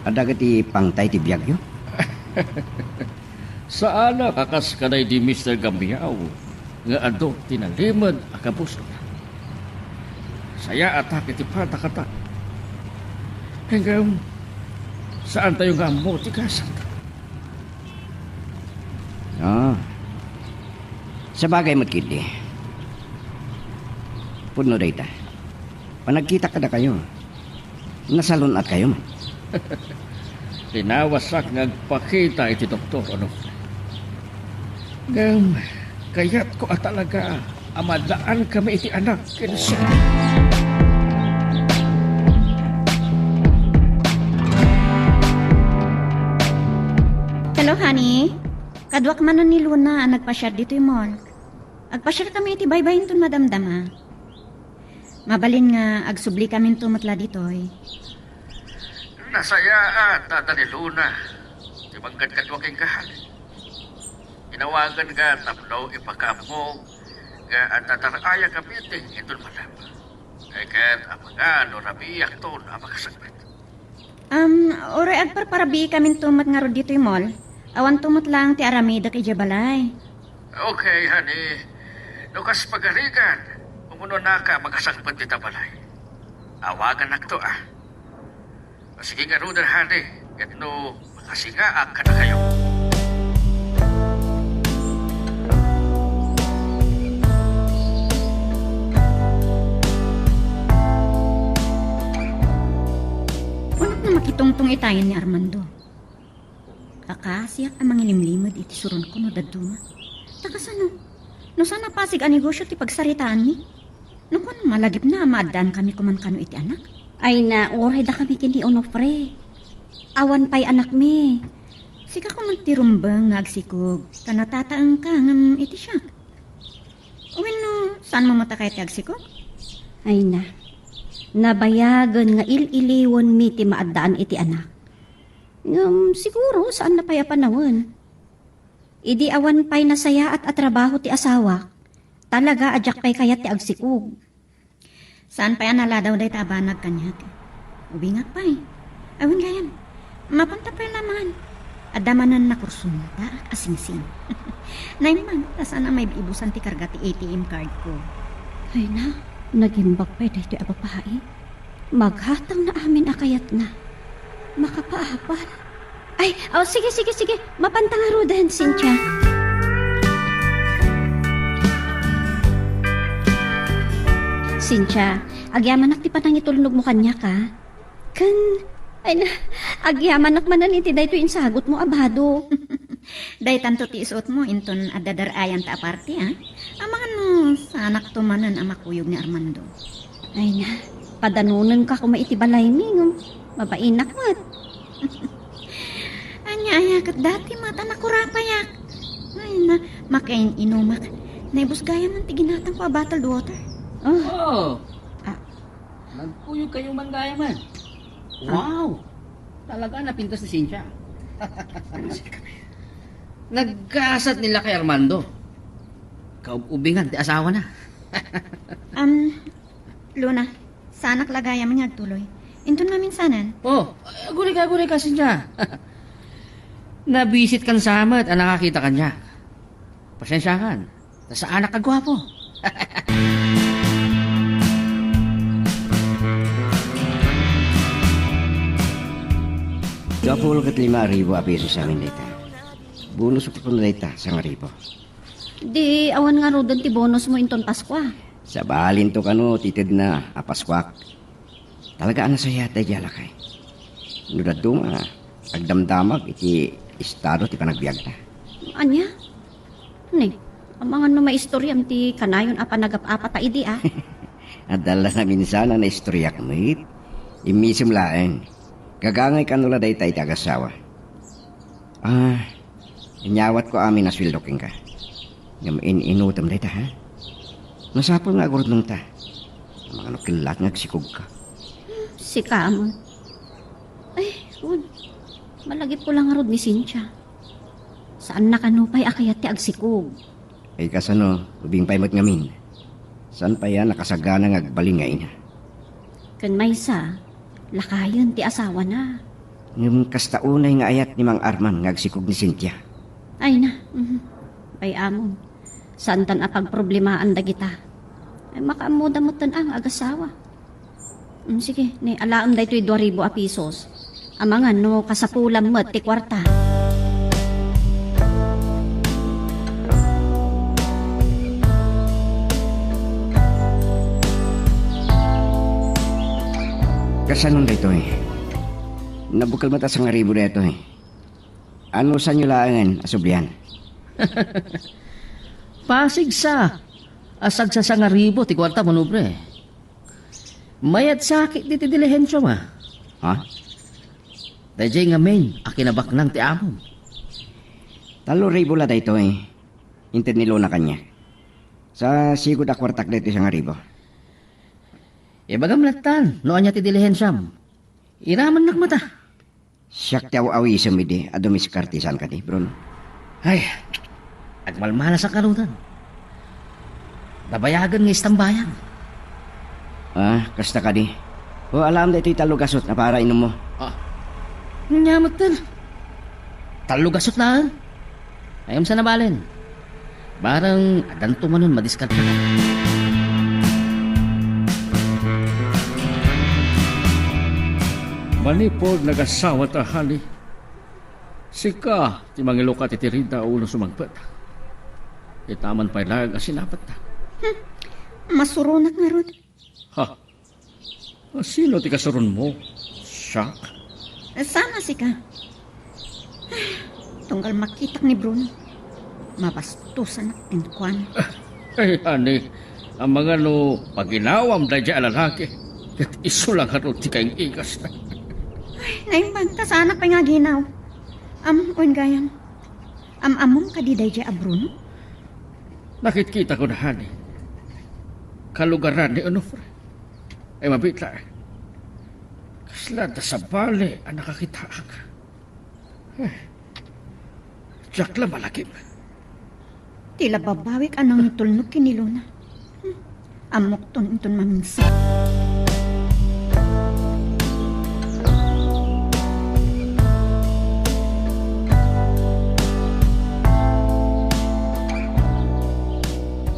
Adda dagiti pangtay ti biagyo? Saanak a kas kadaydi Mister Gamiao nga adu ti nalimed a kabusor. Sayaatak iti padakata. Ngem, saantayo nga ammo ti gasat. Ah. Sabagay met ketdi. Pudno dayta. Panagkita kadakayo. Nasalun-atkayo man. Linawasak nga agpakita iti doktor, Onofre. Ngem, kayatko a talaga a maddaan kami iti anak ken ni Cynthia. Hello, honey. Kaduak manen ni Luna a nagpasiar ditoy mall. Agpasiar kami iti baybay inton madamdama. Mabalin nga agsubli kaminto met la ditoy. Nasayaat, Tata ni Luna, ti mangkadkadua kenka, honey. Inawaganka tapno ipakaammo nga adda dar-aya nga meeting inton madama. Ay ket amangan no rabiakton a makasangpet. Um, uray agparparabii kaminto met ngarud ditoy mall. Awanto met laeng ti aramidek idiay balay. Okay, honey. No kas pagarigan, umunonaka a makasangpet dita balay. Awagannakto, a. Sige ngaruden, honey, ket no makasingaak kadakayo. Unak na makitungtong itayen ni Armando. Kakasiak a mangilimlimed iti suronko no dadduma. Ta kasano? No saan a pasig a negosio ti pagsaritaanmi? No kuan, malagipna a maaddaanmi koma kano iti anak? Ay na, uray dakami ken ni Onofre. Awan pay anakmi. Sika koma ti rumbeng nga agsikog, ta natataengka ngem iti siak. Wenno, saanmo met a kayat ti agsikog? Ay na, nabayagen nga il-iliwenmi ti maaddaan iti anak. Ngem siguro, saanna pay a panawen. Idi awan pay nasayaat a trabaho ti asawak, talaga a diak pay kayat ti agsikog. Saan pay a naladaw dayta a banag kaniak. Ubingak pay. Awan gayam. Mapanta pay lamangan. Adda manen nakursuntaak a singsing. Naimbag, ta saan a maibusan ti karga ti A T M card ko. Ay na, nagimbag pay daytoy a babai. Maghatangna amin a kayatna. Makapaabal. Ay, oh, sige, sige, sige. Mapanta ngaruden, Cynthia. Cynthia, agyamanak ti panangitulnogmo kaniak, a. Ken, ay na, agyamanak manen iti daytoy insagutmo a bado. Daytanto ti isuotmo inton adda dar-ayanta a party, a? Amangan no saanakto manen a makuyog ni Armando. Ay na, padanonenka koma iti balaymi, ngem mabainak met. Ania aya ket dati met a nakurapayak. Ay na, makain-inumak. Naibus gayamen ti ginatangko a bottled water. Oh. Oh. Ah. Nagkuyog kayo man gayamen. Ah. Wow! Talaga napintas ni Cynthia. Naggasat ni lakay Armando. Kaub-ubingan ti asawana. Um, Luna, saanak la gayam nga agtuloy. Inton maminsanan. Oh, agurayka, agurayka, Cynthia. Nabisit kan sa met a nakakita kaniak. Pasensiakan, ta saanak a guapo. Gapu ket lima a ribu a pisos amin dayta. Bonus ko kuno dayta, sangaribu. Di awan ngaruden ti bonus mo inton Paskua. Sabalinto kano ti tedna a Paskuak. Talaga a nasayaat daydi a lakay. No dadduma, agdamdamag iti estado ti panagbiagna. Ania? Ne, amangan no maistoriam ti kanayon a panagap-apata idi, a? Adda la naminsan a naistoriak met. Immisem laeng. Gagangay kano la dayta iti agasawa. Ah, inyawatko amin a sueldo kenka. Ngem in-inutem dayta, ha? Masapul nga agurnongta. Amangan no kellaat nga agsikogka. Sika met. Ay, wen. Malagipko la ngarud ni Cynthia. Saanna kano pay a kayat ti agsikog. Ay, kasano, ubing pay met ngamin. Saan pay a nakasagana nga agbalin nga ina? Ken maysa, lakayen ti asawana. Ngem kasta unay nga ayat ni Mang Arman nga agsikog ni Cynthia. Ay na, mhm. Ay, amon. Saantan a pagproblemaan dagita. Ay, makaammoda metten a nga agasawa. Mm, sige, ne, alaem daytoy dua ribu a pisos. Amangan no kasapulam met ti kuarta. Kasanon daytoy? Nabukel met a sangaribu daytoy. Anusanyo laengen a sublian? Pasigsa a sagsasangaribu ti kuarta, manobre. Mayat sakit diti dilihensiam, a. Ha? Daydiay ngamin a kinabaknang ti amom. Tallo ribu la daytoy. Inted ni Luna kaniak. Sa sigud a kuartak daytoy sangaribu. Ibagam lattan no ania ti dilihensiam. Iramannak met a. Siak ti aw-awisem idi a dumiskarte, saan kadi, Bruno? Ay, agmalmalasak ngaruden. Nabayagen nga istambayang. Ah, kasta kadi. O, alaem daytoy tallo gasut a para inummo. Ah, ania metten? Tallo gasut laeng? Ay, ngem saan a balen. Bareng addanto manen madiskarte. Manipud nagasawata, honey, sika ti mangilukat iti rida uno sumangpet. Itaman pay laeng a sinapatna. Hmm. Masuronak ngarud. Ha? Sino ti kasuronmo? Siak? Saan a sika? Tunggal makitak ni Bruno, mabastosanak kenkuana. Ay, honey, amangan no paginawam daydiay a lalaki, ket isu la ngarud ti kaing-ingasna. Ay, naimbag ta saanak pay nga aginaw. Am, wen gayam, am-ammom kadi daydiay a Bruno? Nakitkitak, honey. Kalugaran ni Onofre. Ay, mabiit laeng. Kasla adda sabali a nakakitaak. Eh, diak la malagip. Ti la babawik a nangitulnog ken ni Luna. Hmm. Ammokton inton maminsan.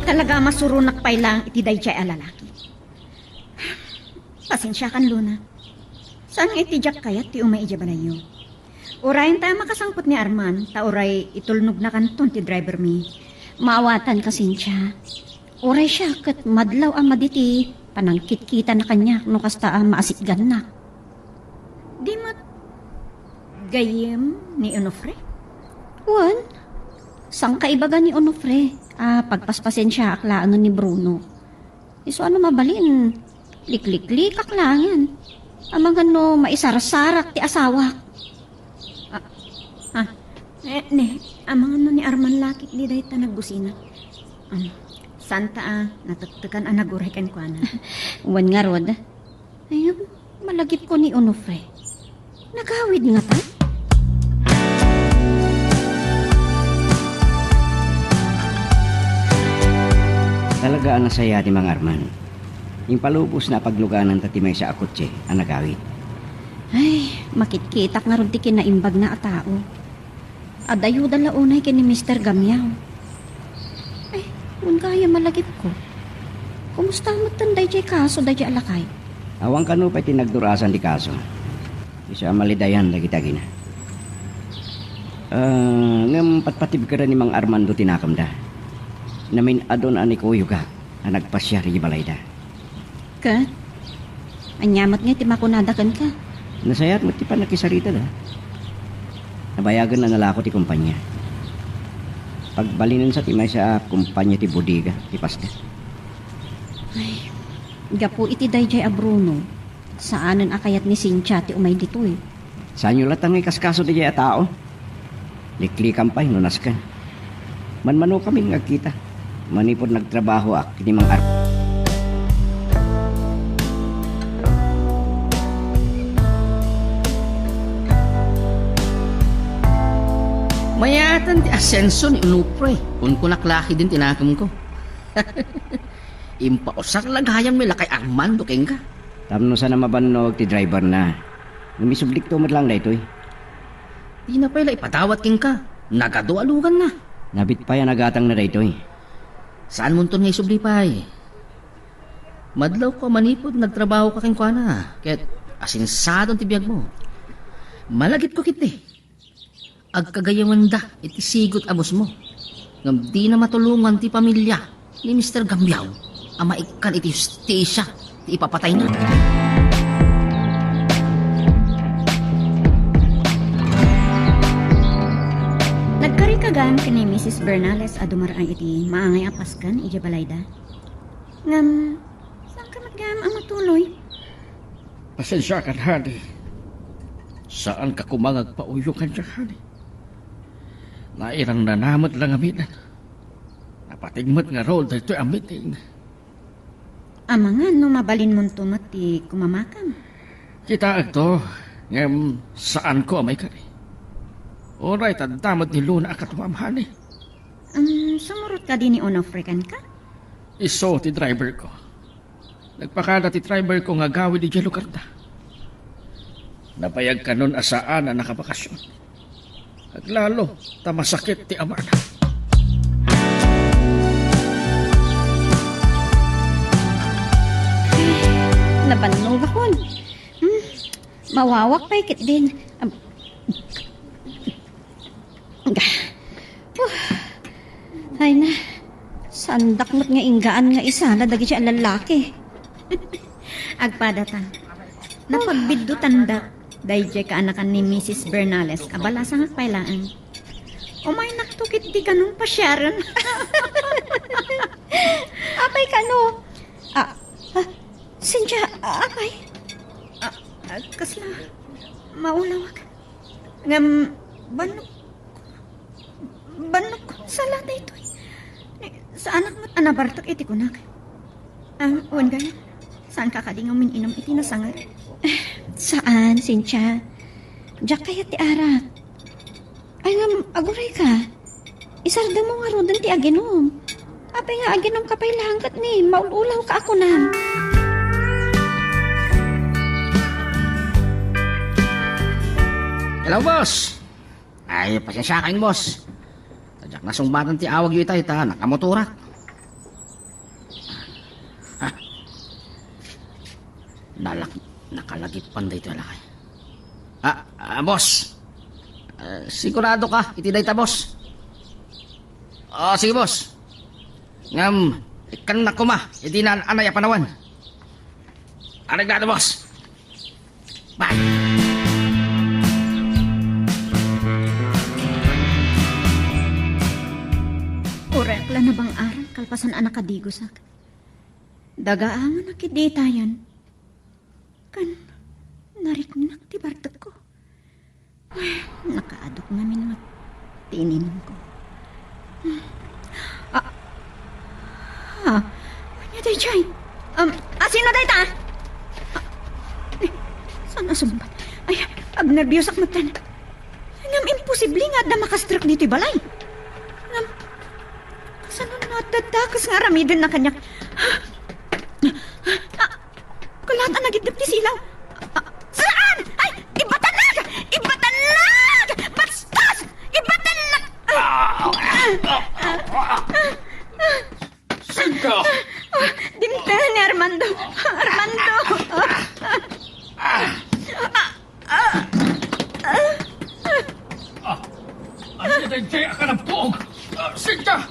Talaga a masuronak pay laeng iti daydiay a lalaki. Pasensiakan, Luna. Saan nga iti diak kayat ti umay idiay balayyo. Uray ta makasangpet ni Arman, ta uray itulnognakanton ti driver mi. Maawatan ka, Cynthia. Uray siak ket madlaw a madi ti panangkitkitana kaniak no kasta a maasitgannak. Di met gayyem ni Onofre? Wen, sangkaibaga ni Onofre a pagpaspasensiaak laengen ni Bruno. Isu a no mabalin, likliklikak laengen. Amangan no maisarsarak ti asawak. Ah, ah, eh, ne, amangan no ni Arman la ketdi dayta nagbusina. Am, santa a natektekan a naguray kenkuana. Wen ngarud. Ay, malagipko ni Onofre. Nagawid ngata? Talaga a nasayaat ni Mang Arman. Impalubosna a paglugananta ti maysa a kotse a nagawid. Ay, makitkitak ngarud ti kinaimbagna a tao. Adayoda la unay ken ni Mister Gamiao. Ay, wen gayam a lagipko. Kumusta metten daydiay kaso daydiay a lakay? Awan kano pay ti nagdur-asan ti kaso. Isu a malidayan dagiti agina. Ah, ngem patpatibkada ni Mang Armando ti nakemda. Namin-adun a ni Kuyoga a nagpasiar iti balayda. Ket? Ania met ngay ti makunada kenka? Nasayaat met ti pannakisaritada. Nabayagen a nalako ti kompania. Pagbalinensa ti maysa a kompania ti bodega ti pasda. Ay, gapu iti daydiay a Bruno, saanen a kayat ni Cynthia ti umay ditoy. Saanyo latta nga ikaskaso daydiay a tao? Liklikan pay no nasken. Manmanokamin nga agkita manipud nagtrabahoak iti Mang Ar- Mayatan ti asenso ni Onofre. Kunkunak la ketdin ti nakemko. Impausar la gayam ni lakay Armando kenka. Tapno saan a mabannog ti driverna. Ngem isublikto met laeng daytoy. Dina pay la ipadawat kenka. Nagadu a luganna. Nabit pay a nagatangna daytoy. Saanmonton nga isubli pay? Madlawko a manipud nagtrabahoka kenkuana, ket asinsadon ti biagmo. Malagipko ketdi. Agkagayamenda iti sigut a bossmo. Ngem dina matulongan ti pamilia ni Mister Gambiao a maikkan iti hustisia ti ipapatayna. Nagkarikagan ken ni Missus Bernales a dumar-ay iti maangay a pasken idiay balayda. Ngem, saanka met gayam a matuloy? Pasensiakan, honey. Saanka koma nga agpauyo kaniak, honey. Nairang na met la ngamin. Napateg met ngarud daytoy a meeting. Amangan no mabalinmonto met ti kumamakam. Kitaekto, ngem saanko a maikari. Uray ta adda met ni Luna a katuam, honey. Um, sumurot kadi ni Onofre kenka? Isu ti driver ko. Nagpakada ti driver ko nga agawid idiay lugarda. Nabayag kanon a saan a nakabakasyon. Aglalo ta masakit ti amana. Nabannogakon. Hmm, mawawak pay ketdin. Am-, Huh. Ay na, saandak met nga inggaan nga isala dagiti a lallaki. Agpadata. Napagbiddutanda daydiay kaanakan ni Missus Bernales a balasangak pay laeng. Umaynakto ketdi kanon pasiaren. Apay kano? Ah, ah, Cynthia, ah, apay? Ah, ah, kasla, maulawak. Ngem, banno, banno, sala daytoy. Ni, saanak met a nabartek iti kunak. Ah, wen gayam, saanka kadi nga umin-inum iti nasangar? Saan, Cynthia. Diak kayat ti arak. Ay, ngem, agurayka. Isardengmo ngaruden ti aginum. Apay nga aginumka pay laeng ket ni, maul-ulawka a kunam. Hello, boss. Ay, pasensiakan, boss. Ta diak nasungbatan ti awagyo itay ta nakamotorak. Ha? Nalak-, nakalagip pay daytoy a lakay. Ah, ah, boss. Ah, sigurado ka iti dayta, boss? Ah, sige, boss. Ngem, ikkannak koma iti naan-anay a panawen. Aregla, boss. Bye. Uray ak la nabang-aran kalpasan a nakadigosak. Dagaangan a kiditayan. Kan nariknak ti bartekko. Nakaaduk ngamin met ti ininumko. Ah, ah, ania daydiay? Um, asino dayta? Ah, eh, saan a sungbat? Ay, agnerbiusak metten. Ngem imposible nga adda makastrek ditoy balay. Ngem, kasano nga adda dakes nga aramidenna kaniak? Ah, Kalaat a nagiddep ti silaw. Ah, saan? Ay, Sinta! Dimteng ni Armando! Armando! Ah, ania daydiay a kanabtuog? Ah, Sinta!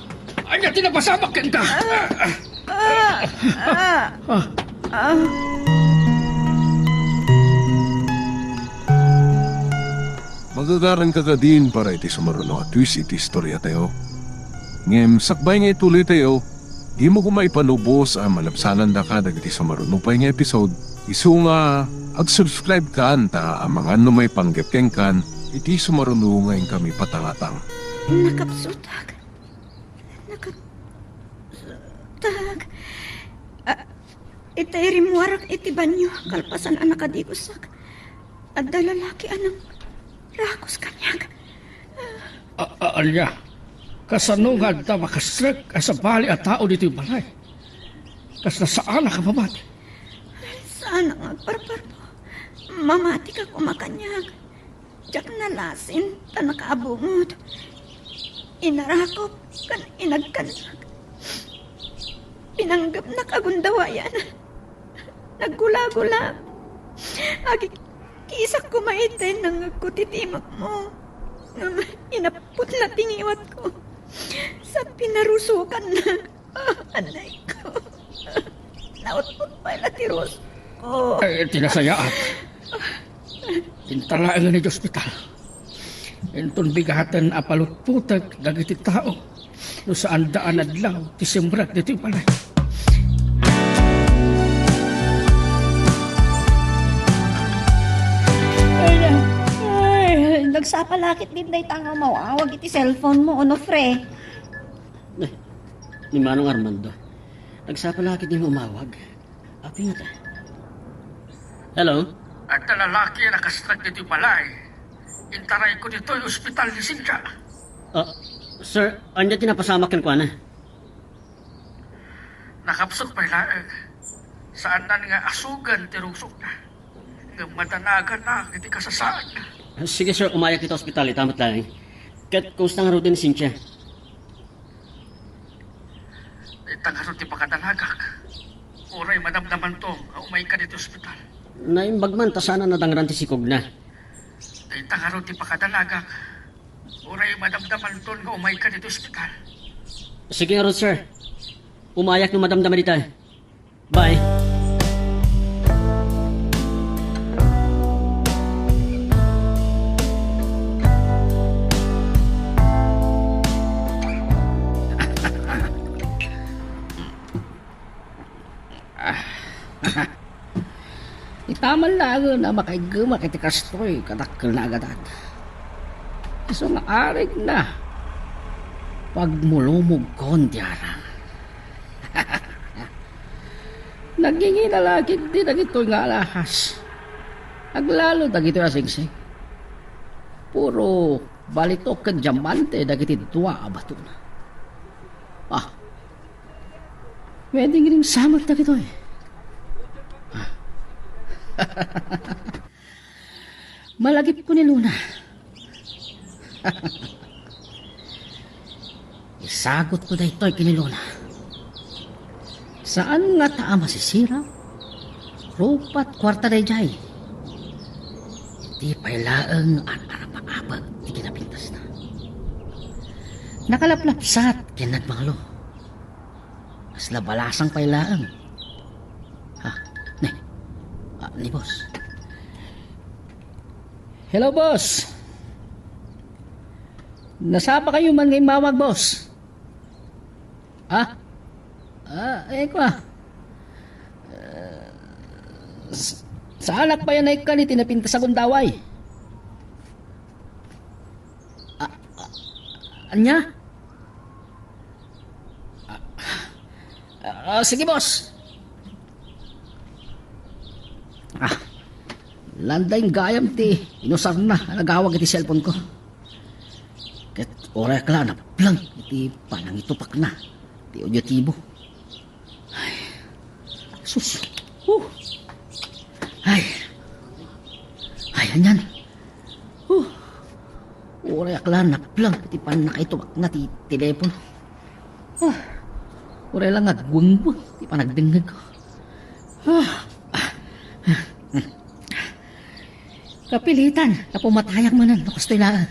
Ania ti napasamak kenka? Ah, ah, ah, ah. Magagaranka kadin para iti sumaruno a twist iti istoriatayo. Ngem sakbay nga ituloytayo, dimo koma ipanubos a malabsanandaka dagiti sumaruno pay nga episode, isu nga ag-subscribe-kan ta amangan no maipanggep kenkan iti sumaruno nga inkami patangatang. Nakapsutak. Nakapsutak. Ah, itay rimmuarak iti banio kalpasan a nakadigosak. Adda lalaki a nangrakos kaniak. A, a, ania? Kasano nga adda makastrek a sabali a tao ditoy balay? Kasla saanak a mamati? Saanak nga agparparto. Mamatika koma kaniak. Diak nalasin ta nakaabungot. Inarakop ken inagkannak. Pinanggepnak a gundaway. Naggulagulak. Agikkisak koma itay nangngegko ti timekmo. Ngem inapputna ti ngiwatko. Sa pinarusokanna. Anay ko. Nautpot pay la ti rusko. Eh, ti nasayaat. Inta laengen iti ospital. Inton bigaten a palutpotek dagiti tao no saanda a nadlaw ti simrek ditoy balay. Ay, ay, nagsapa la ketdin dayta nga umaw-awag iti cellphone mo, Onofre. Eh, ni Manong Armando. Nagsapa la ketdin nga umawag. Apay ngata? Hello? Adda lalaki a nakastrek ditoy balay. Intarayko ditoy ospital ni Cynthia. Ah, sir, ania ti napasamak kenkuana? Nakapsut pay laeng. Saannan nga asugen ti rusokna. Ngem madanaganna iti kasasaadna. Sige, sir, umayak iti ospital, ita met laeng. Ket kumusta ngaruden ni Cynthia? Dayta ngarud ti pakadanagak. Uray madamdamanto nga umayka ditoy ospital. Naimbag man ta saan a nadangran ti sikogna. Dayta ngarud ti pakadanagak. Uray madamdamanton nga umayka ditoy ospital. Sige ngarud, sir. Umayak no madamdama dita. Bye. Itaman laengen a makaiggemak iti kastoy kadakkel nga agadad. Isu nga arigna, pagmulumogkon ti arang. Nagingina la ketdi dagitoy nga alahas. Aglalo dagitoy a singsing. Puro balitok ken diamante dagiti dua a batona. Ah, wedding ring sa met dagitoy. Ah. Malagipko ni Luna. Isagutko daytoy ken ni Luna. Saan ngata a masisira? Rupat kuarta daydiay. Iti pay laeng a narapaabag ti kinapintasna. Nakalaplapsat ken nagmanglo. Kasla balasang pay laeng. Ha? Ne. Ah, ni boss. Hello, boss. Nasapa kayo man nga immawag, boss? Ha? Ah, eh, kwa. Eh, s-, saanak pay a naikkan iti napintas a gundaway. Ah, ah, ania? Ah, ah, sige, boss. Ah, landay gayam ti inusarna a nagawag iti cellphone ko. Ket uray a kala, naplang iti panangitupakna ti audio tibo. Ay, sus. Huh. Ay. Ay, anian. Huh. Uray ak la naplang iti pannakaitubakna ti telepono. Ah, uray la nga agwengweng ti panagdengngegko. Ah, ah, ah. Kapilitan a pumatayak manen no kastoy laeng.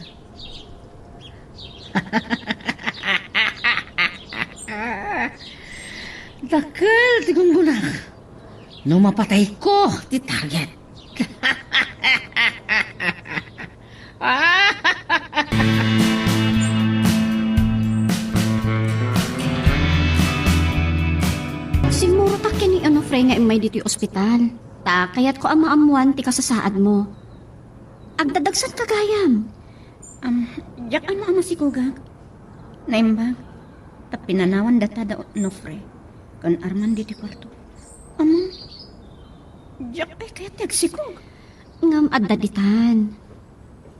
Dakkel ti gunggonak. No mapatayko ti target. Simmurotak ken ni Onofre nga immay ditoy ospital. Ta kayatko a maammoan ti kasasaadmo. Agdadagsanka gayam. Am, diak ammo a masikogak. Naimbag, ta pinanawan data da Onofre ken Armando ti kuarto. Am, diak pay kayat ti agsikog. Ngem adda ditan.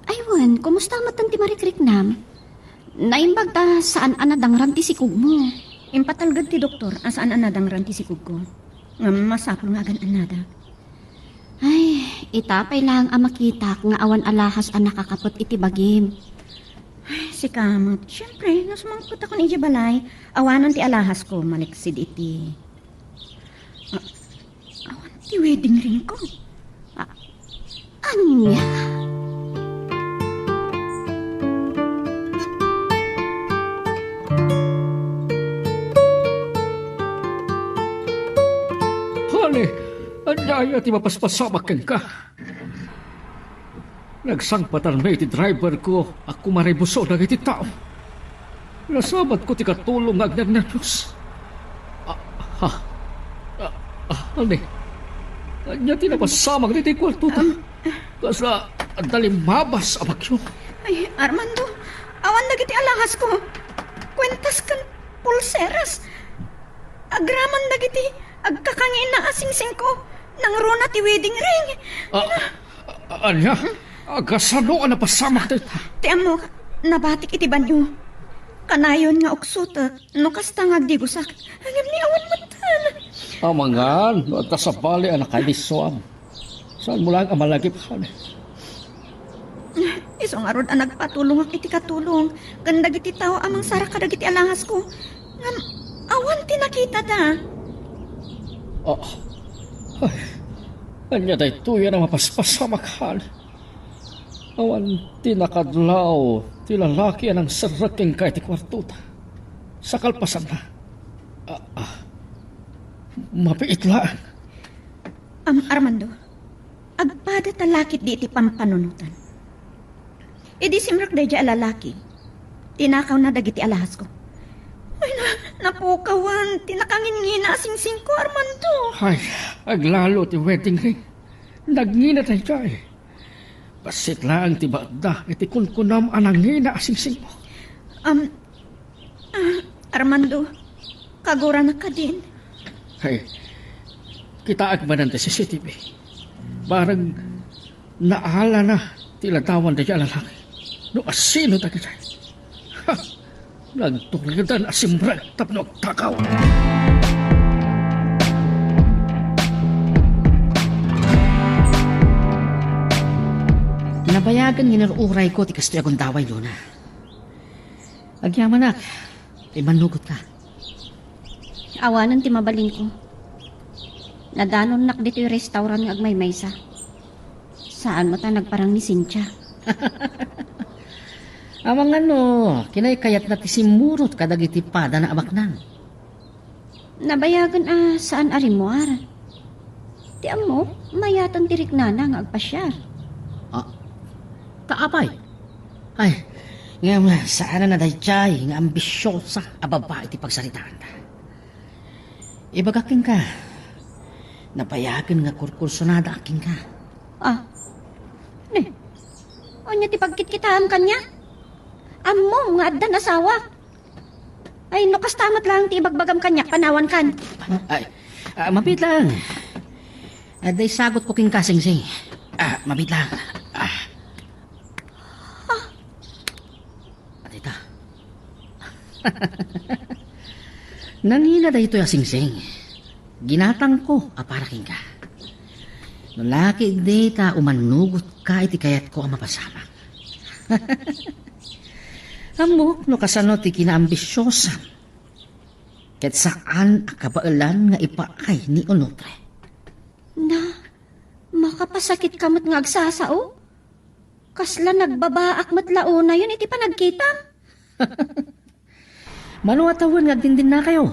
Ay wen, kumusta met ti marikriknam? Naimbag ta saan a nadangran ti sikogmo. Impatalged ti doktor a saan a nadangran ti sikogko. Ngem masapul nga agan-annadak. Ay, ita pay laeng a makitak nga awan alahas a nakakaput iti bagim. Ay, sika met. Siempre, no sumangpet akon idiay balay, awanen ti alahasko, malaksid iti, ah, awan ti wedding ringko. Ah, ania? Honey, ania aya ti mapaspasamak kenka? Nagsangpatanmi iti driverko a kumaribuso dagiti tao. Nasabatko ti katulong nga agnernerbios. Ah, ah, ah, ah, Honey, ania ti napasamak ditoy kuartota? Kas adda limmabas a bagyo. Ay, Armando, awan dagiti alahasko. Kuentas ken pulseras. Agraman dagiti agkakangina a singsingko. Nangruna ti wedding ring. Ah, ah, ania? Kasano a napasamak dayta? Ti ammok, nabatik iti banio. Kanayon nga uksotek no kasta nga agdigosak. Ngem ni awan metten. Amangan, no adda sabali a nakainisuam. Saanmo laeng a malagip, honey? Isu ngarud a nagpatulongak iti katulong ken dagiti tao a mangsarag kadagiti alahasko. Ngem awan ti nakitada. Ah, ay, ania daytoy a mapaspasamak, honey? Awan ti nakadlaw ti lalaki a nangserrek kenka iti kuartota. Sa kalpasanna, ah, ah, mabiit laeng. Am, Armando, agpada ta lakit di iti pampanunotan. Idi simrek daydiay a lalaki, tinakawna dagiti alahasko. Ay, na, napukawan ti nakangingina a singsingko, Armando. Ay, aglalo ti wedding ring. Nagngina daydiay. Bassit laeng ti baetda iti kunkunam a nangina a singsingmo. Am, ah, Armando, kaguranak kadin? Hey, kitaek manen ti C C T V. Bareng naalana ti ladawan daydiay a lalaki. No asino dagitoy? Ha! Nagturidan a simrek tapno agtakaw. Nabayagen nga inur-urayko ti kastoy a gundaway, Luna. Agyamanak, immannugotka. Awanen ti mabalinko. Nadanonnak ditoy restaurant nga agmaymaysa. Saan met a nagparang ni Cynthia. Amangan no kinaykayatna ti simmurot kadagiti padana a baknang. Nabayagen a saan a rimmuar. Ti ammo, mayaten ti riknana nga agpasiar. Ah, ta apay? Ay, ngem saan a nadaydiay nga ambisiosa a babai ti pagsaritaanta. Ibagak kenka, nabayagen nga kurkursonadaak kenka. Ah, ne, ania ti pagkitkitaem kaniak? Ammom nga addan asawak. Ay, no kasta met laeng ti ibagbagam kaniak, panawankan. Ay, ah, mabiit laeng. Adda isagutko kenka, Singsing. Ah, mabiit laeng. Ah. Adda ita. Nangina daytoy a singsing. Ginatangko a para kenka. No lakit dita, umannugotka iti kayatko a mapasamak. Ammok no kasano ti kinaambisiosam, ket saan a kabaelan nga ipaay ni Onofre. Na, makapasakit ka met nga agsasao? Kasla nagbabaak met la unayen iti panagkitam. Mano a tawen nga agdindinnakayo,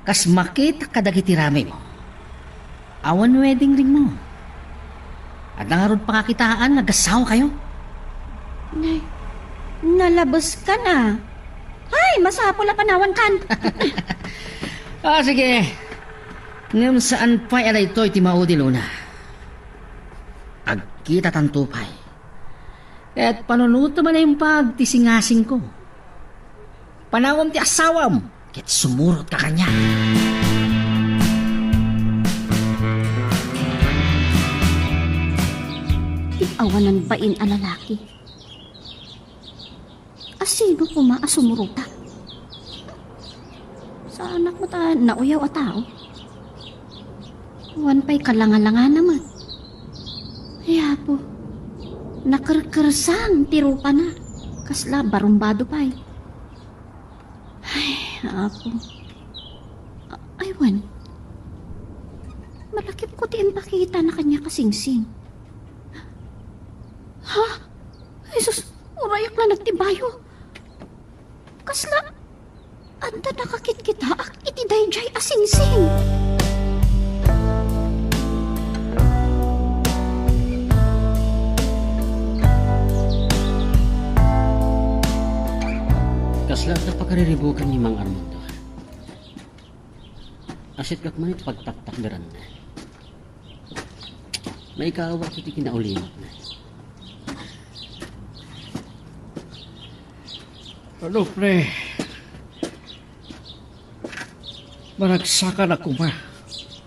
kas makitak kadagiti ramimo. Awan wedding ring mo. Adda ngarud pakakitaan nga agasawakayo? Nay, nalabes ka na. Ay, masapul a panawan kan. Ah, sige. Ngem saan pay a daytoy ti maudi, Luna. Agkitatanto pay. Ket panunotem a naimbag ti singasingko. Panawem ti asawam, ket sumurotka kaniak. Ti awanan bain a lalaki. A sino koma a sumurotak? Saanak met a nauyaw a tao. Awan pay kalangalangana met. Ay, Apo, nakerkersang ti rupana. Kasla barumbado pay. Ay, Apo. A-, ay, wen. Malakipko ti impakitana kaniak a singsing. Ha? Jesus, urayak la nagtibayo. Kasla, adda nakakitkitaak iti daydiay a singsing. Kasla adda pakariribukan ni Mang Armando. Asitkak man iti pagtaktakderanna. Maikawak iti kinaulimakna. Onofre, managsakana koma,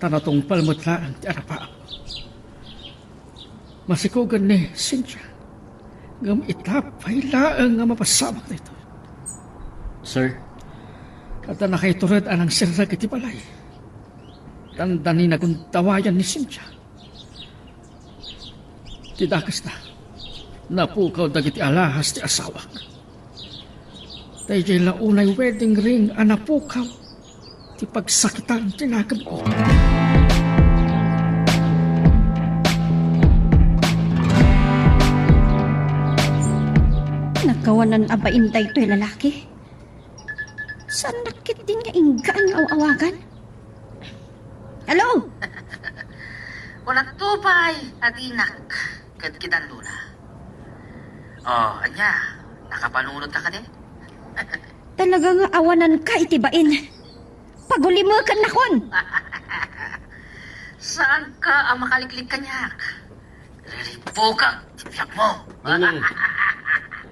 ta natungpal met laeng ti anapaam. Masikugen ni Cynthia, ngem ita pay laeng nga mapasamak daytoy. Sir? Adda nakaiturod a nangserrek iti balay. Dandani nagundawayan ni Cynthia. Ti dakesna, napukaw dagiti alahas ti asawak. Daydiay la unay wedding ring a napukaw ti pagsakitan ti nakemko. Nagkawanan a bain daytoy lalaki. Saan nakit din nga inggaan nga aw-awagan? Hello? Kunakto pay a dinak ket kitan Luna. Oh, ania, nakapanunotka kadi? Talaga nga awananka iti bain. Pagulimekennakon. Saanka a makaliklik kaniak? Riribukak ti biagmo. Honey,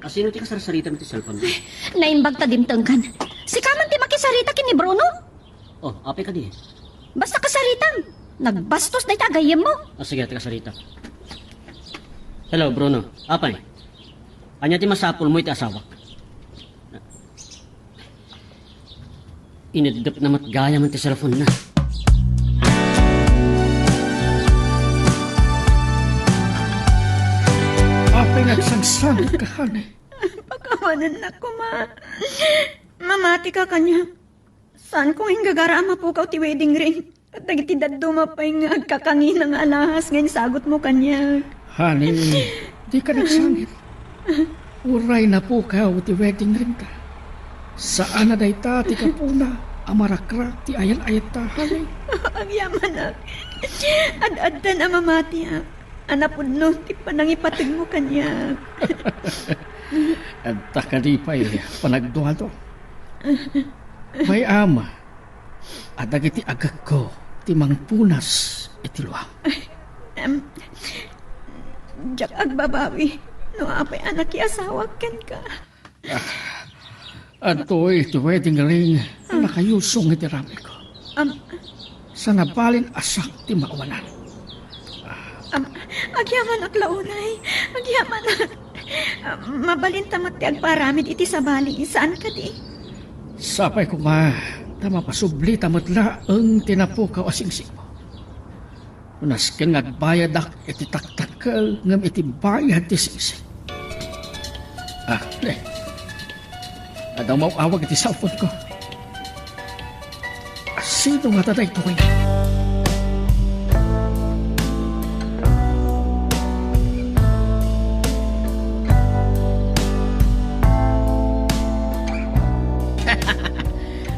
asino ti kasarsaritam iti cellphone mo? Naimbag ta dimtengkan. Sika man ti makisarita ken ni Bruno? Oh, apay kadi? Basta kasaritam. Nagbastos dayta a gayyemmo. Ah, sige, ti kasarita. Hello, Bruno. Apay? Ania ti masapulmo iti asawak? Ineddepna met gayam ti cellphone-na. Apay nga agsangsangitka, honey? Pakawanennak koma. Mamatika kaniak. Saanko nga inggagara a mapukaw ti wedding ring. Ket dagiti dadduma pay nga agkakangina nga alahas nga insagutmo kaniak. Honey, dika nagsangit. Uray napukaw ti wedding ringta, saan a dayta ti gapuna a marakrak ti ayan-ayatta, honey. Agyamanak. Ad-addan a mamatiak a napudno ti panangipategmo kaniak. Adda kadi pay panagduadua? May ama, a dagiti agekko ti mangpunas iti luam. Em, diak agbabawi no apay a nakiasawak kenka. Ah, adtoy ti wedding ring a nakayusong iti ramidko. Am, Saan a balin a siak ti maawanan. Am, agyamanak la unay. Agyamanak. Am, mabalinta met ti agparamid iti sabali, saan kadi? Sapay koma ta mapasublita met laeng ti napukaw a singsingmo. Nasken nga agbayadak iti taktakkel ngem iti bayad ti singsing. Ah, ne. Adda umaw-awag iti cellphone ko. Sino ngata daytoy?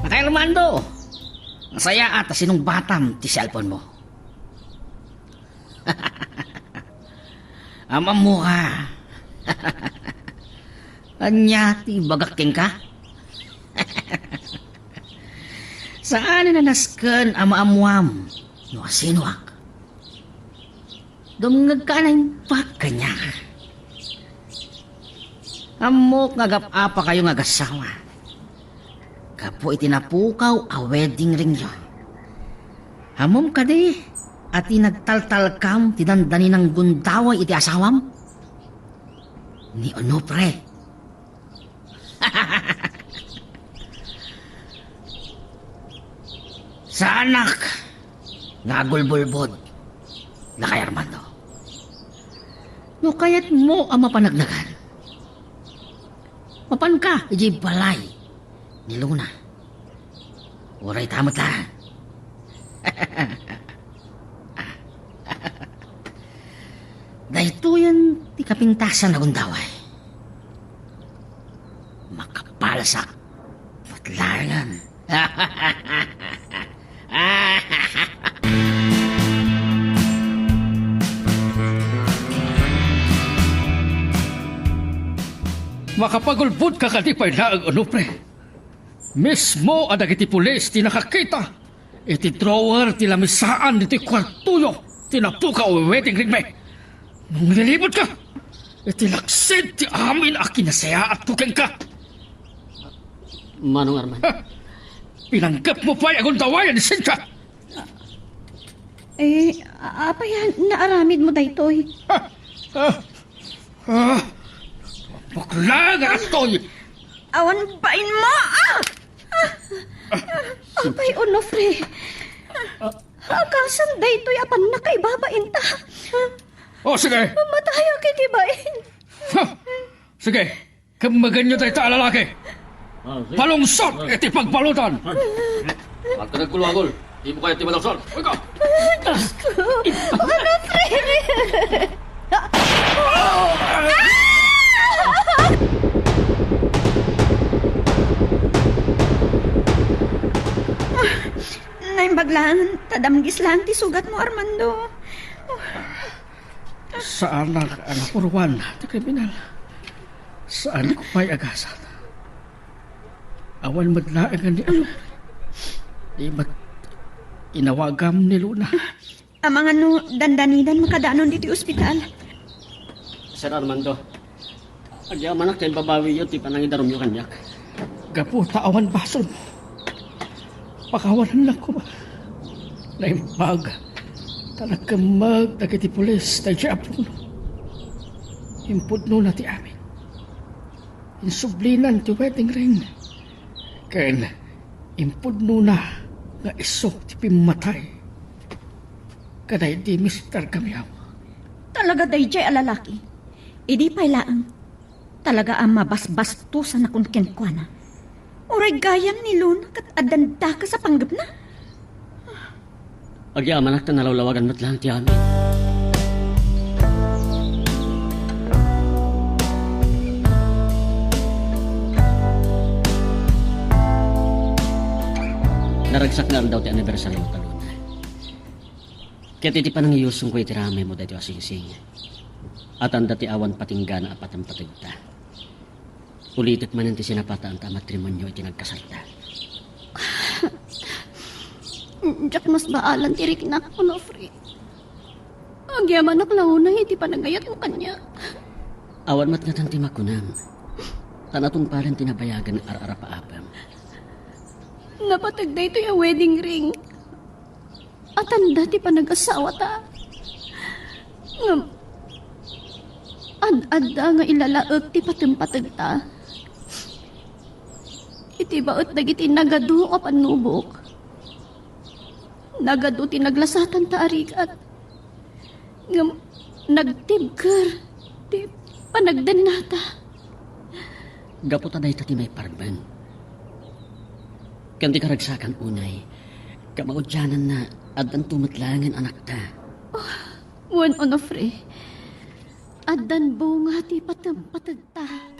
Atay, Armando! Nasayaat ta sinungbatam ti cellphone mo. Am-ammoka. Ania ti ibagak kenka? Saan a nasken a maammoam no asinoak. Dumngegka a naimbag kaniak. Ammok nga agap-apakayo nga agassawa gapu iti napukaw a wedding ringyo. Ammom kadi a ti nagtaltalkam ti dandaninang gundaway iti asawam? Ni Onofre. Saanak nga agulbulbod, Lakay Armando. No kayatmo a mapanagnagan, mapanka idiay balay ni Luna. Uray ta met laeng. Daytoyen ti kapintasan a gundaway. Makapalasak met laengen. Makapagulbodka kadi pay laeng, Onofre? Mismo a dagiti pulis ti nakakita iti drawer ti lamisaan ditoy kuartoyo ti napukaw a wedding ringmi. Manglilibodka iti laksid ti amin a kinasayaatko kenka. Manong Arman. Ha! Pinanggepmo pay a gundaway ni Cynthia. Eh, a-, apay a naaramidmo daytoy? Ha! Ha! Ah! Bakla nga astoy! Awan bainmo! Ah! Ah! Apay, Onofre. Akasan daytoy a pannakaibabainta. O, sige! Mamatayak iti bain. Ha! Sige, kemmegenyo dayta a lalaki. Ah, sige. Palungsot iti pagbaludan. Agka nagkulwagol. Imo kayat ti malungsot. Uy ka! Diyos ko! Onofre! Naimbag laeng, ta damgis laeng ti sugatmo, Armando. Saanak a napuruan ti kriminal. Saanko pay agasat. Awan met laeng ni Alfred. Di met inawagam ni Luna. Amangan no dandanidan makadanon ditoy ospital. Sir Armando, agyamanak ta imbabawiyo ti panangidarumyo kaniak. Gapu ta awan basol, pakawanennak koma. Naimbag ta nagkemmeg dagiti pulis daydiay a puno. Impudnona ti amin. Insublinan ti wedding ring ken impudnona nga isu ti pimmatay kadaydi Mister Gamiao. Talaga daydiay a lalaki. Idi pay laeng, talaga a mabasbastosanakon kenkuana. Uray gayam ni Luna ket addan dakes a panggepna. Agyamanak ta nalawlawagan met laeng ti amin. Naragsak nga aldaw ti anibersaryo ta, Luna. Ket iti panangiyusongko iti ramaymo daytoy a singsing, a tanda ti awan patinggana a patempategta. Ulitek manen ti sinapataanta a matrimonio iti nagkasalta. Diak masbaalan ti riknak, Onofre. Agyamanak la unay iti panagayatmo kaniak. Awan met ngatan ti makunam, ta natungpalen ti nabayagan nga ar-arapaapem. Napateg daytoy a wedding ring a tanda ti panagasawata. Ngem, ad-adda nga ilalaek ti patempategta. Iti baet dagiti nagadu a pannubok, nagadu ti naglasatanta a rigat. Ngem, nagtibker ti panagdennata. gapu ta dayta ti maiparben. Ken ti karagsakan unay, kamaudiananna, addanto met laengen anakta. Wen, Onofre, addan bunga ti patempategta.